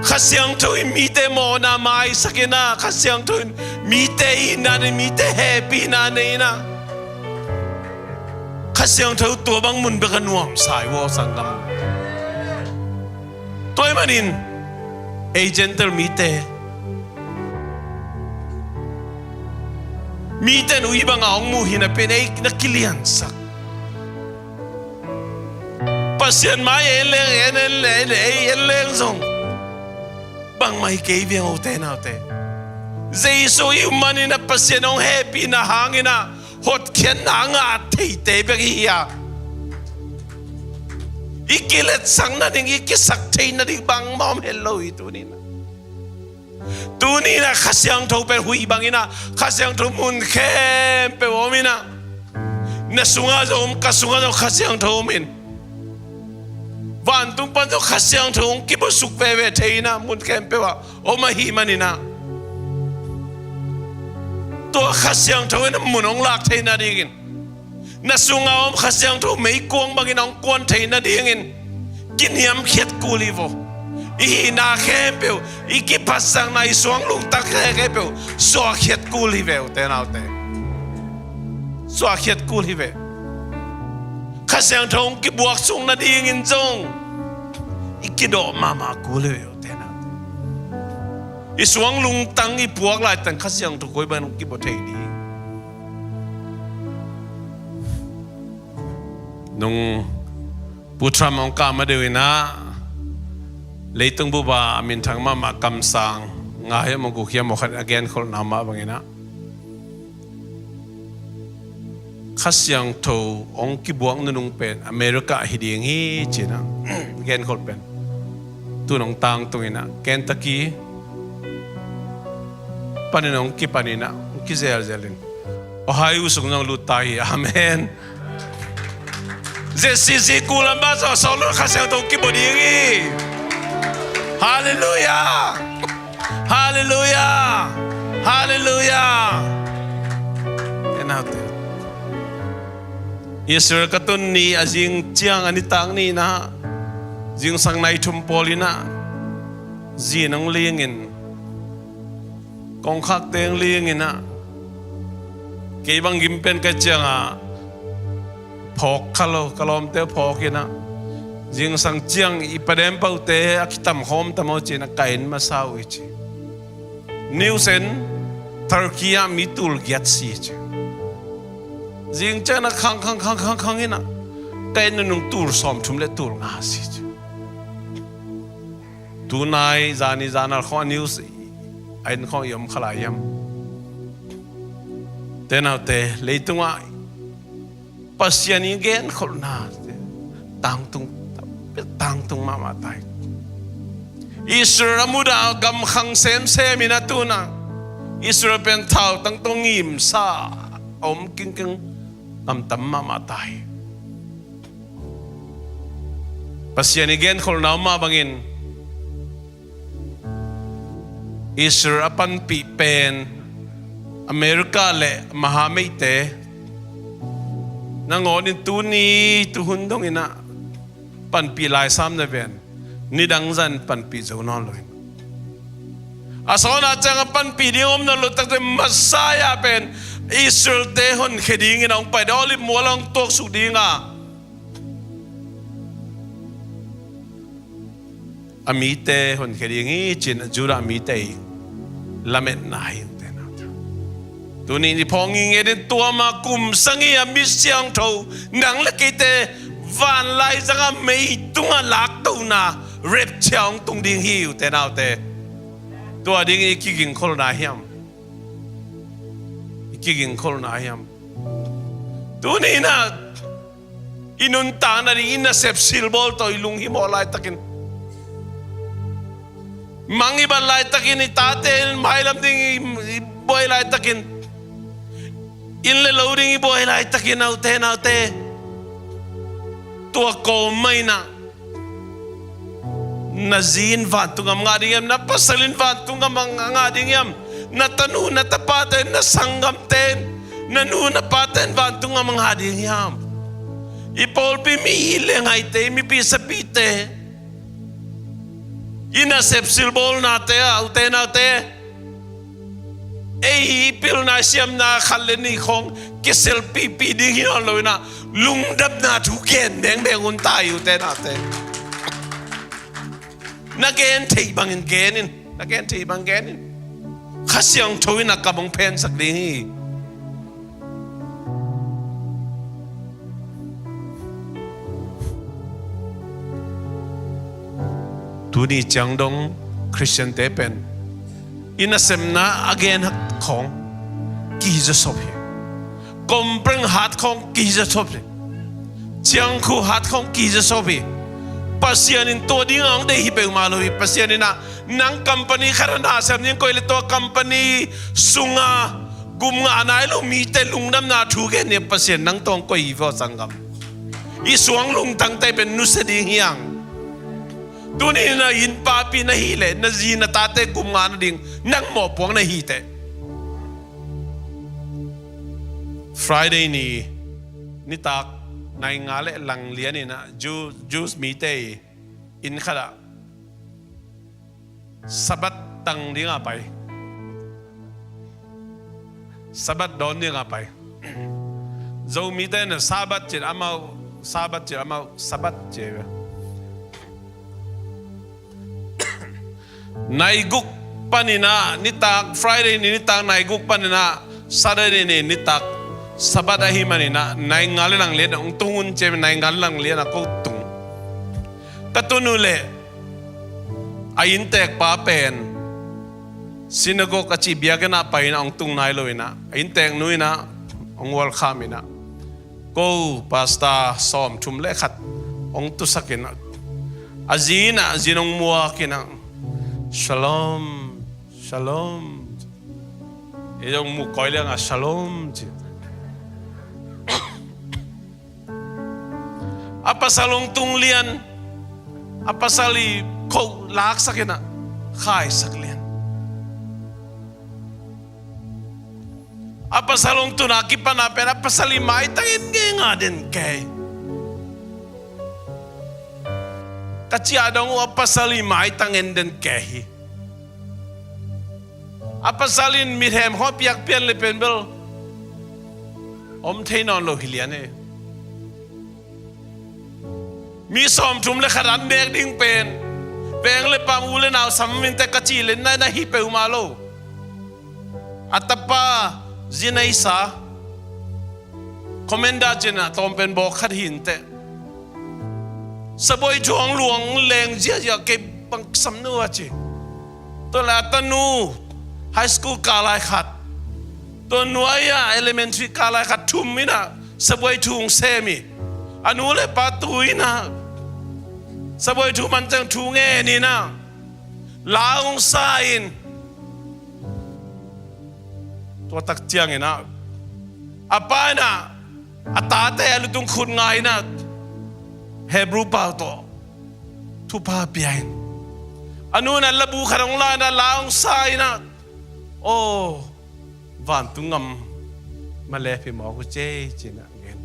Kha Siangtho in mite mawhna maisak in ah, Kha Siangtho in mite itna nei, mite hehpihna nei in ah, Kha Siangtho tua bang mun bek a nuamsa hi vo, sanggam. Tua ahih manin ei Gentile mite, mite in ui bang a hong muh hi napi in ei na kiliansak. Pasian mai en leng, en, en leng, ei en leng zong bangmah hi kei veng, ute naute. Jesu i um manin ah Pasian hong hehpihna hangin ah hotkhiatna a ngah theite bek i hi a, i kiletsak nading, i kisak thei nading bangmah om het lo hi tuni in ah. Tuni in ah Kha Siangtho pen huih bangin ah, Kha Siangtho mun khempeuh om in ah, na sungah zong om, ka sungah zong Kha Siangtho om in, vantung pan zong Kha Siangtho hong kibawsuk veve thei in ah, mun khempeuh ah om ahih manin ah, tua Kha Siangtho in ah mun hong lak thei nadingin, na sunga om Kha Siangtho meikuang bangin hong kuan thei nadingin kiniamkhiat kul hi vo. I hihna khempeuh, i kiphatsakna, i suang lungtang khempeuh suahkhiat kul hi ve, ute naute. Suahkhiat kul hi ve. Kha Siangtho hong kibuak sung nadingin zong i kidawh mahmah kul hi ve, ute naute. I suang lungtang i puak laitang Kha Siangtho koi bangin hong kibaw thei ding. Nung Pu Trump hong kah ma deuh in ah, leitung bup ah a minthang mahmah kamsang nga hiam maw, guk hiam maw khat a genkholhna mah bangin ah, Kha Siangtho hong kibuak nunung pen America hi ding hi ci-in ah genkholh pen tu-in hong tangtung in ah, Kentucky panin hong kipan in ah, hong kizelzel in Ohio sung zong lut ta hi. Amen. Z C C Columbus a sawt lo Kha Siangtho kibaw ding hi. Halleluiah. Halleluiah. Halleluiah. Hallelujah. Enaute, Israel ka tun ni a zing ciang a nitak ni inah, zingsang nai thum pawl inah, zi nong lingin, kongkhakte hong lingin ah, kei bang gim pen ka ciangah phawk kha lo, ka lawmte phawk inah, zingsang ciang i padem paute a kitam khawm tam aw ci-in a ka inn masa uh i ci. News en, Turkey ah mi tul giat si ci. Zing ciang a khang khang khang khang khang inah, ka inn nunung tul sawmthum le tul nga si ci. Tunai zani zanal khawng a news a in khawng i om kha lai hiam? Tenaute, leitungah Pasian i genkholhna tangtung, tangtung mahmah tai. Israel a mudah gamkhang semsem inah tunah Israel pen thau tangtung ngimsa a om kingking tamtam mahmah tai. Pasian i genkholhna om mah bangin Israel a panpih pen America le mahameite nangawnin tuni tuhun dong inah panpih laisam na ven, nidang zan panpih zo nawn lo in. A sawna ciang a panpih ding om nawn lo takte Messiah pen Israelte honkhia dingin a hong pai ding, Olive mual a hong tuaksuk dinga a mite honkhia ding hi ci-in a Judah mite i lametna hi. Tuni ni phawng i ngenin tua mah kum sagih a mi siangtho nang le keite vanlaizang a mei tungah laktona rapture hong tung ding hi, ute naute. Tua ding i kigingkholhna hiam? I kigingkholhna hiam? Tuni inah i nuntakna ding i nasep silbawl tawh i lunghimawh laitakin, mang i bat laitakin, i tate mailam ding i, i buai laitakin, inn le lo ding i buai laitakin, a ute naute, tua kawm mah inah na zi in vantung gam ngah ding hiam? Na pasal in vantung gam a ngah ding hiam? Na tanu na tapate, na sanggamte, na nu na pate in vantung gam a ngah ding hiam? I pawlpi mi i le ngaite, i mipi sapite, i nasep silbawlnate ah, ute naute, ei hi pilna siamna khat le nih khawng kiselpihpih ding hi nawn lo inah, lungdamna thu gen bengbeng un ta hi, ute naute. Na gen theih bangin gen in, na gen theih bang gen in. Kha Siangtho inah ka bang phensak ding hi. Tuni ciang dong Khristiante pen i nasepna a gen hat khawng kihizasop hi. Kompreng hat khawng kihizasop hi. Ciangkhu hat khawng kihizasop hi. Pasian in tua dingah hong deih hi peuhmah lo hi. Pasian inah nang company khat a nasem ding, koi le tua company sunga gum ngah nai lo mite lungdamna thu gen ni, Pasian nang tawh hong koih hi vaw sanggam. I suang lungtangte pen nusia ding hiang. Tuni inah inn papi na hih leh na zi na tate gum ngah nading nang mawhpuak na hi teh. Friday ni nitak nai nga le lang lian inah Jew, Jews mite i inn khatah Sabbath tang dinga pai. Sabbath dawn dinga pai. Zomite na Sabbath cin amau, Sabbath cin amau, Sabbath ci ve. Nai guk paninah nitak, Friday ni nitak nai guk paninah Saturday ni nitak Sabbath ahi maninah nai nga le lang lian hong tung un ci ve, nai nga le lang lian a ko tung. Ka tun uh leh a inntekpa pen synagogue a cih biakinnah pai inah hong tung nai lo inah a innteknu inah hong welcome inah, ko pastor sawmthum le khat hong tusak inah, a zi inah a zi in hong muak inah, "Shalom, shalom." I hong muk koi liangah, "Shalom," ci. A pasal hong tung lian, a pasal i khoh laksak inah khaisak lian. A pasal hong tun a kipan a pen a pasal i maitang en ngenga den kei. Ka ciah dong uh a pasal i maitang en den kei hi. A pasal in mithem khawng piak pian le pen bel om thei nawn lo hi lian e. Mi sawmthum le khat an nek ding pen veng le pam, u le nau sam in teh ka ci le na, na hi peuhmah lo. A tapa zi nei sa, commander cin a tawm pen bawk khat hi in teh. Sabuai thu hong luang leng ziahziah kei bang sam nu a ci. Tua leh a tanu high school kah lai khat, tua nuai-ah elementary kah lai khat thum in ah sabuai thu hong sem hi. A nu le pa tu in ah sabuai thu man ciang thu ngen in ah la hong sa in, tua tak ciangin ah a pa in ah a tate a lutung khut nga in ah Hebrew pau tawh thupha pia in, a nu in ah labu khat hong la in ah la hong sa in ah, aw, vantung gam malep hi mawk uh cei, ci in ah gen.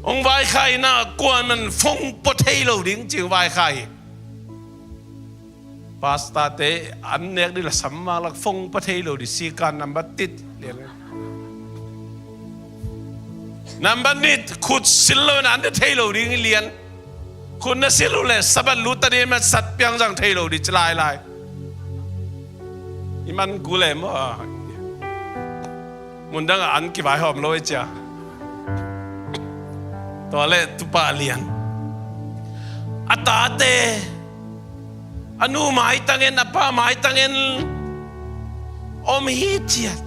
Hong vaikhak in ah kuaman phone pua thei lo ding ci hong vaikhak hi. Pastor-te an nek ding la sam mak lak, phone pua thei lo ding, sikan number tit lian. Number nih, khut sil lo in an ne thei lo ding lian. Khut na sil uh leh Sabbath lut ta ding, man sat piang zang thei lo ding ci lailai. I man gu le maw. Mundang ah an kivaihawm lo e cia. Tua leh tupa lian. A tate, a nu maitang en, a pa maitang en om hi ciat.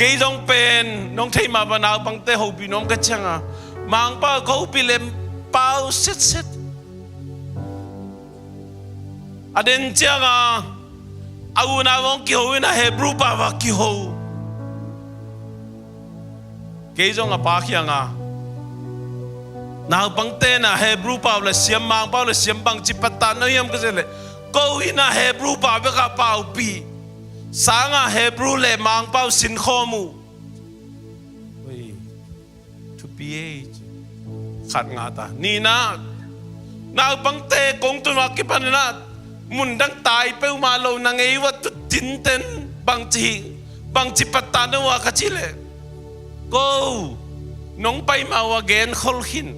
Kei zong pen nong thei mah bang naupangte hopih nuam ka ciang a, Mangpau ka hopih leh pau setset. A den ciang a, a unau hong kiho in ah Hebrew pau ah kiho. Kei zong a pa kiang a, naupangte in ah Hebrew pau le siam, Mangpau le siam bangci pattah na hiam ka ci leh, ko in ah Hebrew pau bek a paupih, sang ah Hebrew le Mangpau sinkhawm uh. Ui. Thupi ei ci. Khat ngah ta. Nihna, naupangte kong tun uh a kipan in ah mundang tai peuhmah lo na ngei uh a tu tinten bangci, bangci pattah na uh a ka ci leh, ko nong pai mah uh a genkhol khin.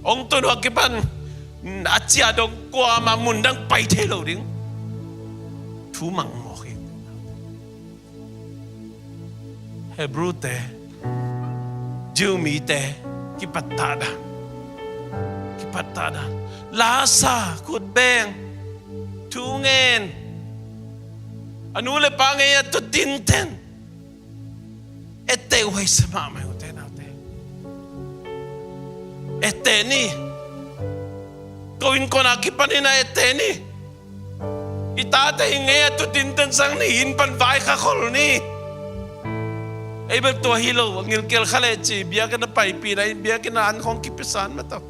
Hong tun uh a kipan a ciah dong kuamah mundang pai thei lo ding. Thu mang mawk hi. Hebrew-te, Jew mite kipattah dan, kipattah dan. La sa, khut beng, thu ngen, a nu le pa ngei a tu tinten. Etteh uh huaisia mahmah hi, ute naute. Etteh ni. Ko innkuan a kipan in ah etteh ni. I tate i ngei a tu tinten sang ni, inn pan vaikhak khol ni. Ei bel tua hi lo, a ngilkel kha leh ci, biakinn a paipih na, biakinn a an khawng kipia san mah tawh.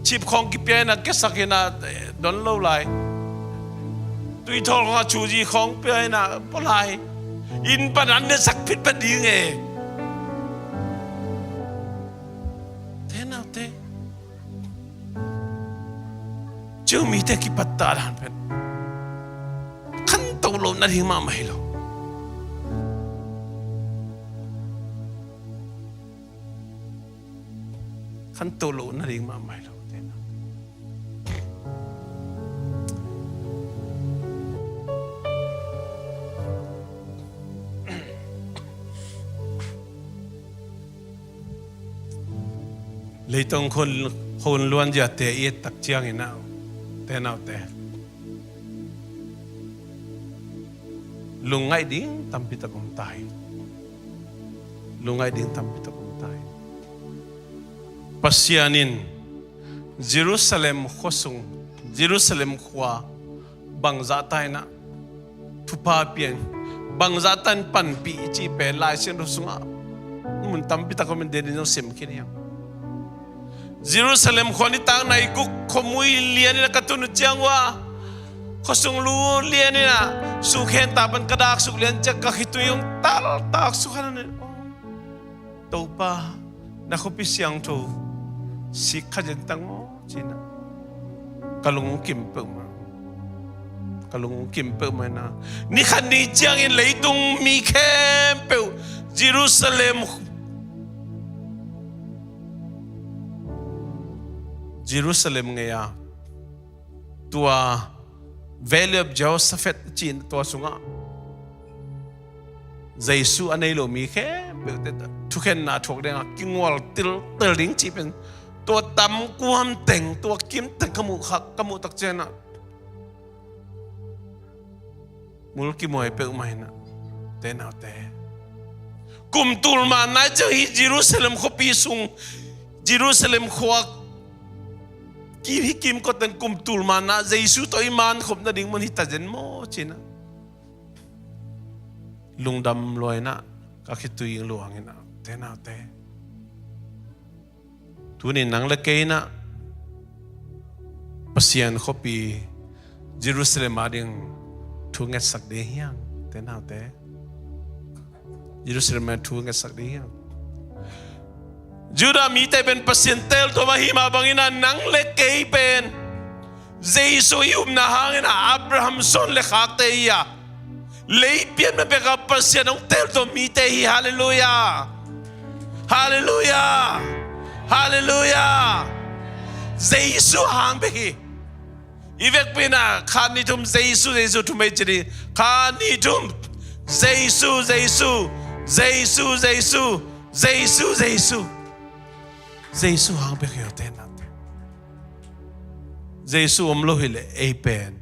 Chip khawng kipia in ah kiasak in ah, eh, don lo lai. Tuithawl khawng a chuzi khawng pia in ah pua lai. Inn pan an ne sak phitphet ding e. Te naute. Jew mite kipattah dan pen khanto lo nading mahmah hi lo. Khanto lo nading mahmah hi lo. Leitung khun, khun luan ziate i et tak ciangin ah, te naute, lungngaih ding tampi tak om ta hi. Lungngaih ding tampi tak om ta hi. Pasian in Jerusalem khua sung, Jerusalem khua bangzah ta in ah thupha pia in, bangzah ta in panpih i cih pen Lai Siangtho sungah mun tampi tak om in, den in zong sim khin hiam. Jerusalem khua nitak nai guk khuamui lian in a ka tun uh ciang uh a, Sung lu lian in ah, sukhen ta pan ka dak suk lian ciang ka khitui hong taltak sukhan in, "Aw, Topa, na khuapi siangtho sik kha zen tang aw," ci-in ah ka lung hong kim peuhmah. Ka lung hong kim peuhmah in ah, ni khat ni ciangin leitung mi khempeuh Jerusalem, Jerusalem ngei-a, tua Valley of Jehoshaphat cih tua sungah Jesu a nei lo mi khempeuhte thukhenna thuak dingah kingual tiltel ding cih pen, tua tam kuam teng, tua kim teng ka muh kha, ka muh tak ciangin ah mulkimhuai peuhmah in ah, te naute, kum tul manna ciang hih Jerusalem khuapi sung, Jerusalem khua ki, hih kimkot teng kum tul manna Jesu tawh i mankhop nading mun hi ta zen maw ci-in ah lungdam lua in ah ka khitui luang in ah, te naute, tuni nang le kei in ah Pasian khuapi Jerusalem ading thu ngetsak ding hiam, te naute? Jerusalem ading thu ngetsak ding hiam? Judah mite pen Pasian teltuam ahi mah bangin ah, nang le kei pen Jesu i upna hangin ah Abraham suan le khakte hi a, lei pian ma pek a Pasian hong teltuam mite hi. Halleluiah. Halleluiah. Halleluiah. Jesu hang bek hi. I vekpi in ah khat ni thum Jesu, Jesu thum ei ci ding. Khat ni thum Jesu, Jesu, Jesu, Jesu, Jesu, Jesu. Jesu hang bek hi aw, te naute. Jesu om lo hileh ei pen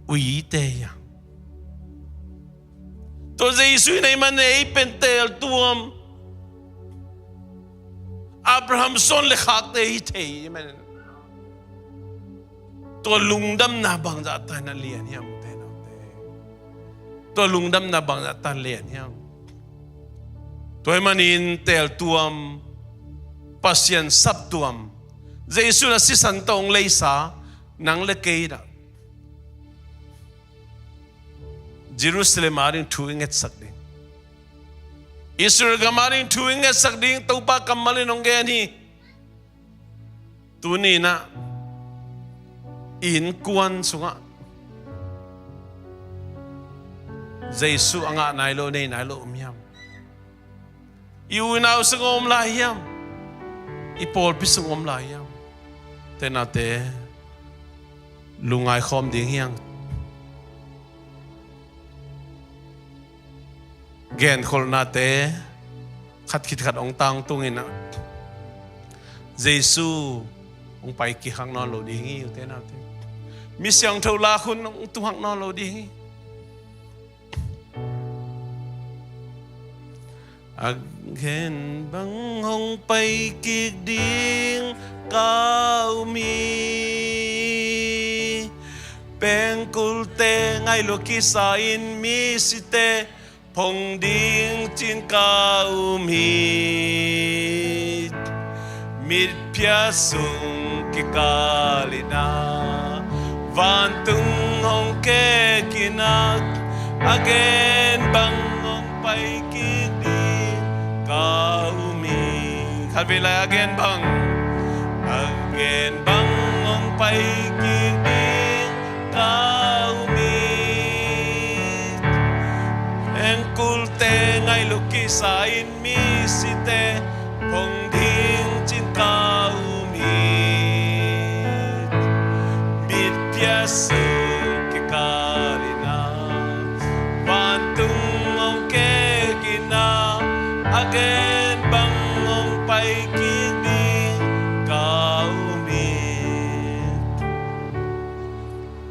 uite hi a. Tua Jesu in ei man ei pen teltuam, Abraham suan le khakte hi thei hi man. Tua lungdamna bangzah ta in ah lian hiam, te naute? Tua lungdamna bangzah ta in ah lian hiam? Tua ahih manin teltuam, Pasian saptuam, Jesu in ah sisan tawh hong leisa nang le kei in ah Jerusalem ading thu i ngetsak ding, Israel gam ading thu i ngetsak ding Topa kammal in hong gen hi. Tuni in ah i innkuan sungah Jesu a ngah nai lo, nei nai lo om hiam? I unau sung om lai hiam? I pawlpi sung om lai hiam? Te naute, lungngai khawm ding hiam? Genkholhnate khat khit khat hong tangtung in ah Jesu hong pai kik hak nawn lo ding hi, ute naute. Mi siangtho lak hun hong tung hak nawn lo ding hi. A gen bang hong pai kik ding ka um hi. Pengkulte ngaih lua kisa in misite phong ding cin ka um hi. Mitphiat sung kikal in ah vantung hong kek in ah, a gen bang hong pai kik ding ka um hi. Khat vei lai, a gen bang, a gen bang hong pai kik ding ka um hi. Pengkulte ngaih lua kisa in misite phong ding cin ka um hi. Mitphiat sung kikal in ah vantung hong kek in ah, a gen bang hong pai kik ding ka um hi.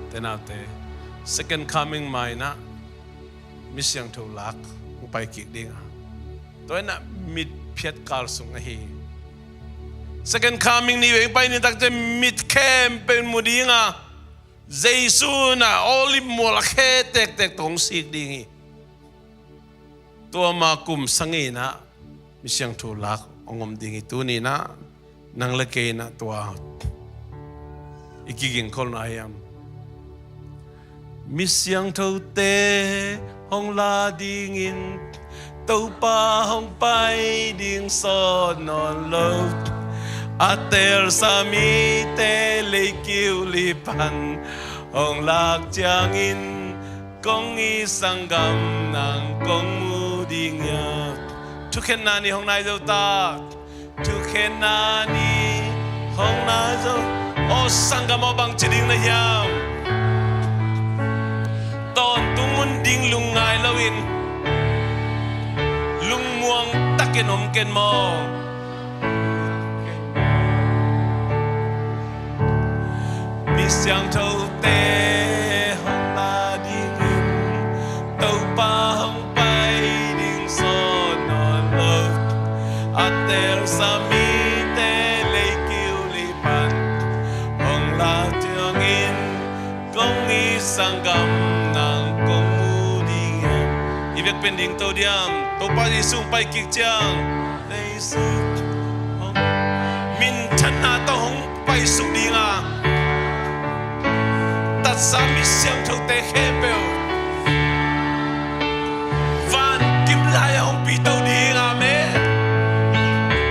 Te naute, second coming mah in ah mi siangtho lak hong pai kik ding a, tua in ah mitphiat kal sung ahi hi. Second coming ni vei pai ni takte mit khempeuh in mu ding a, Jesu in ah Olive mual a khe tektek tawh hong sik ding hi. Tua ma kum sagih in ah mi siangtho lak hong om ding hi. Tuni in ah nang le kei in ah tua i kigingkholhna hiam? Mi siangthote hong la dingin Topa hong pai ding sawt nawn lo. A telsa mite leikiu lipan hong lak ciangin kong i sanggam nang kong mu ding ia. Thukhenna ni hong nai zo ta. Thukhenna ni hong nai zo. Aw sanggam aw, bangci ding na hiam? Tawntung mun ding lungngai loin lungmuang takin om ken maw? Mi siangthote hong la dingin Topa hong pai ding sawt nawn lo. A telsa mite leikiu lipan hong lak ciangin kong i sanggam nang kong mu ding ia. I vek pen ding to diam? Topa Jesu hong pai kik ciang leisung hong minthanna tawh hong paisuk ding a, tatsa mi siangthote khempeuh vankim lai-ah hong pito ding. Amen.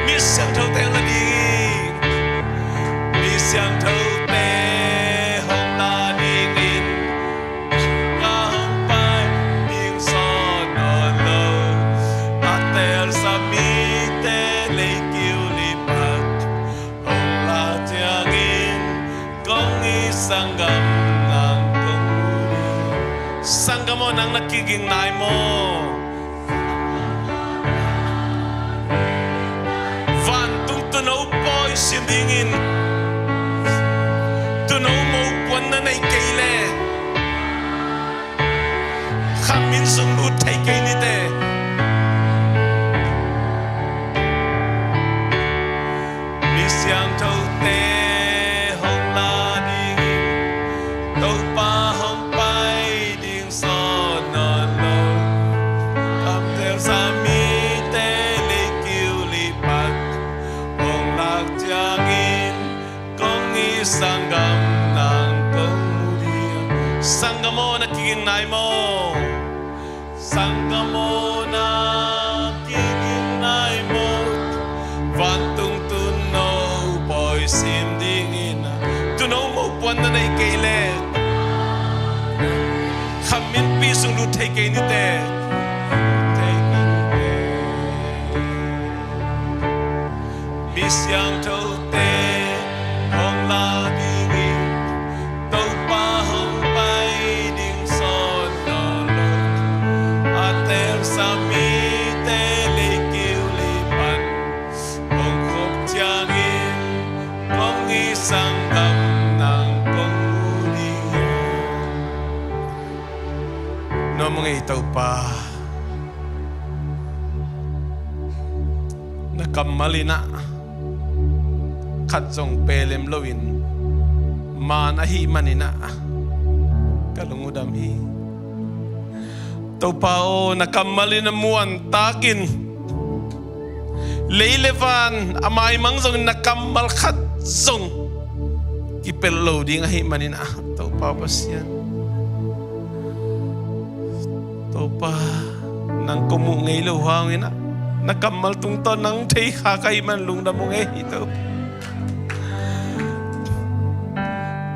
Mi siangthote hong la ding. Mi siangthote hong la dingin ka hong pai ding sawt nawn lo. A telsa mite leikiu lipat hong lak ciangin kong i sanggam nang kong mu ding. Sanggam aw, nang na kiging nai maw? Vantung tuuno pawi sim dingin tuuno mopuan na nei kei leh khamin sung lut thei kei ni teh. Mi siangthote hong la dingin Topa hong pai ding sawt nawn lo. Ka telsa mite leikiu lipat hong lak ciangin kong i sanggam nang kong mu ding. Sanggam aw, na kiging nai maw? Sanggam aw, na kiging nai maw? Vantung tuuno pawi sim dingin a, tuuno mopuan na nei kei leh khaminpi sung lut thei kei ni teh. Mi siangthote hong la dingin Topa hong pai ding sawt nawn lo. A telsa mite leikiu lipan hong khop ciangin kong i sanggam nang kong mu ding. Nuam ung ei Topa. Na kammal in ah khat zong pelem loin man ahih manin ah ka lung uh dam hi. Topa aw, na kammal in a muantakin lei le van a maimang zongin na kammal khat zong kipelh lo ding ahih manin ah Topa Pasian, Topa, nang kong muh ngei lo hangin ah na kammal tungtawn nang thei khak ahih man lungdam ung ei Topa.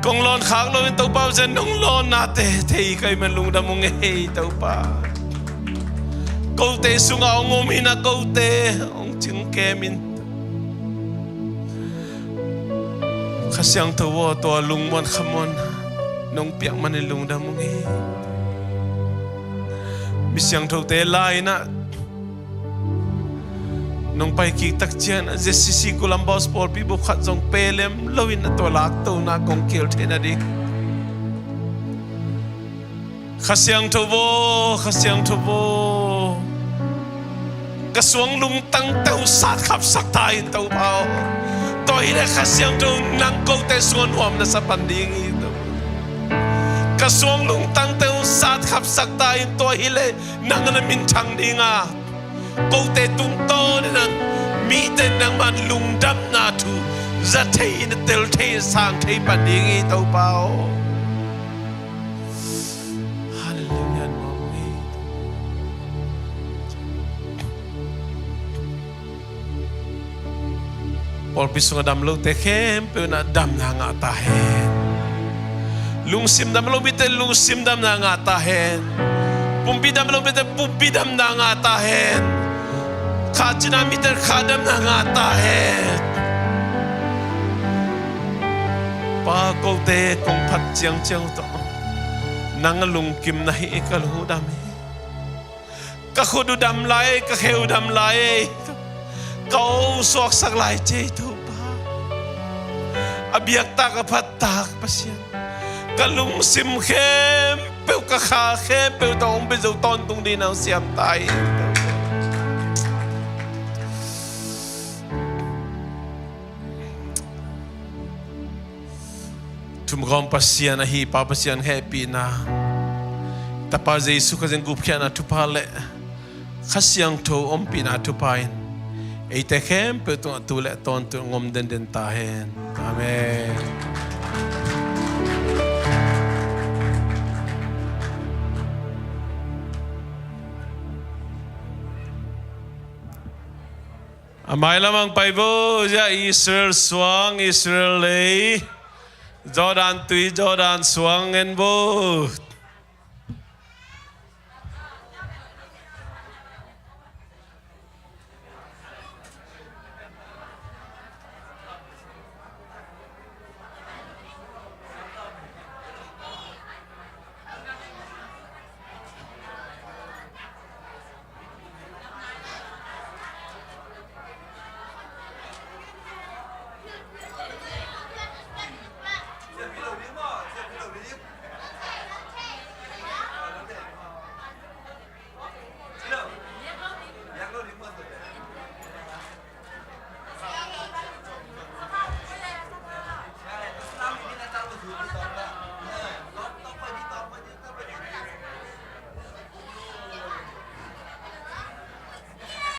Kong lawn khak loin Topa Pasian, nong lawnnate thei ka hih man lungdam ung ei Topa. Kote sungah hong om in ah kote hong cingkem in. Kha Siangtho aw, tua lungmuan khamuan nong piak manin lungdam ung ei. Mi siangthote lai-in ah nong pai kik tak ciangin ah Z C C Columbus pawlpi bup khat zong pelem loin ah tua laktona kong kihel theihna ding. Kha Siangtho aw, Kha Siangtho aw, ka suang lungtangte hong satkhapsak ta in Topa aw. Tua hileh Kha Siangtho nang kote sungah nuam na sa pan ding hi Topa. Ka suang lungtangte hong satkhapsak ta in, tua hileh nang na minthang ding a, kote tungtawnin ah mite nangman lungdamna thu za thei in, tel thei in, sang thei pan ding hi Topa aw. Pawlpi sungah dam lote khempeuh in ah damna ngah ta hen. Lungsim dam lo mite lungsim damna ngah ta hen. Pumpi dam lo mite pumpi damna ngah ta hen. Kha cina mite kha damna ngah ta hen. Pa, kote kong phat ciangciang uh tawh nang a lungkim na hi. Ka lu dam hi. Ka khut uh dam lai, ka khe uh dam lai, ka aw uh suaksak lai ci ei, Topa. A biaktak a phattak Pasian, ka lungsim khempeuh, ka kha khempeuh tawh hong pia zo tawntung ding nang siam ta hi. Thumgawm Pasian ahi Pa Pasian hehpihna, Tapa Jesu Khazih gupkhiatna thupha le Kha Siangtho ompihna thupha in eite khempeuh tungah tu le tawntung ngom denden ta hen. Amen. A mailam ang pai vo, zia Israel suang, Israel lei, Jordan tui, Jordan suang en vo.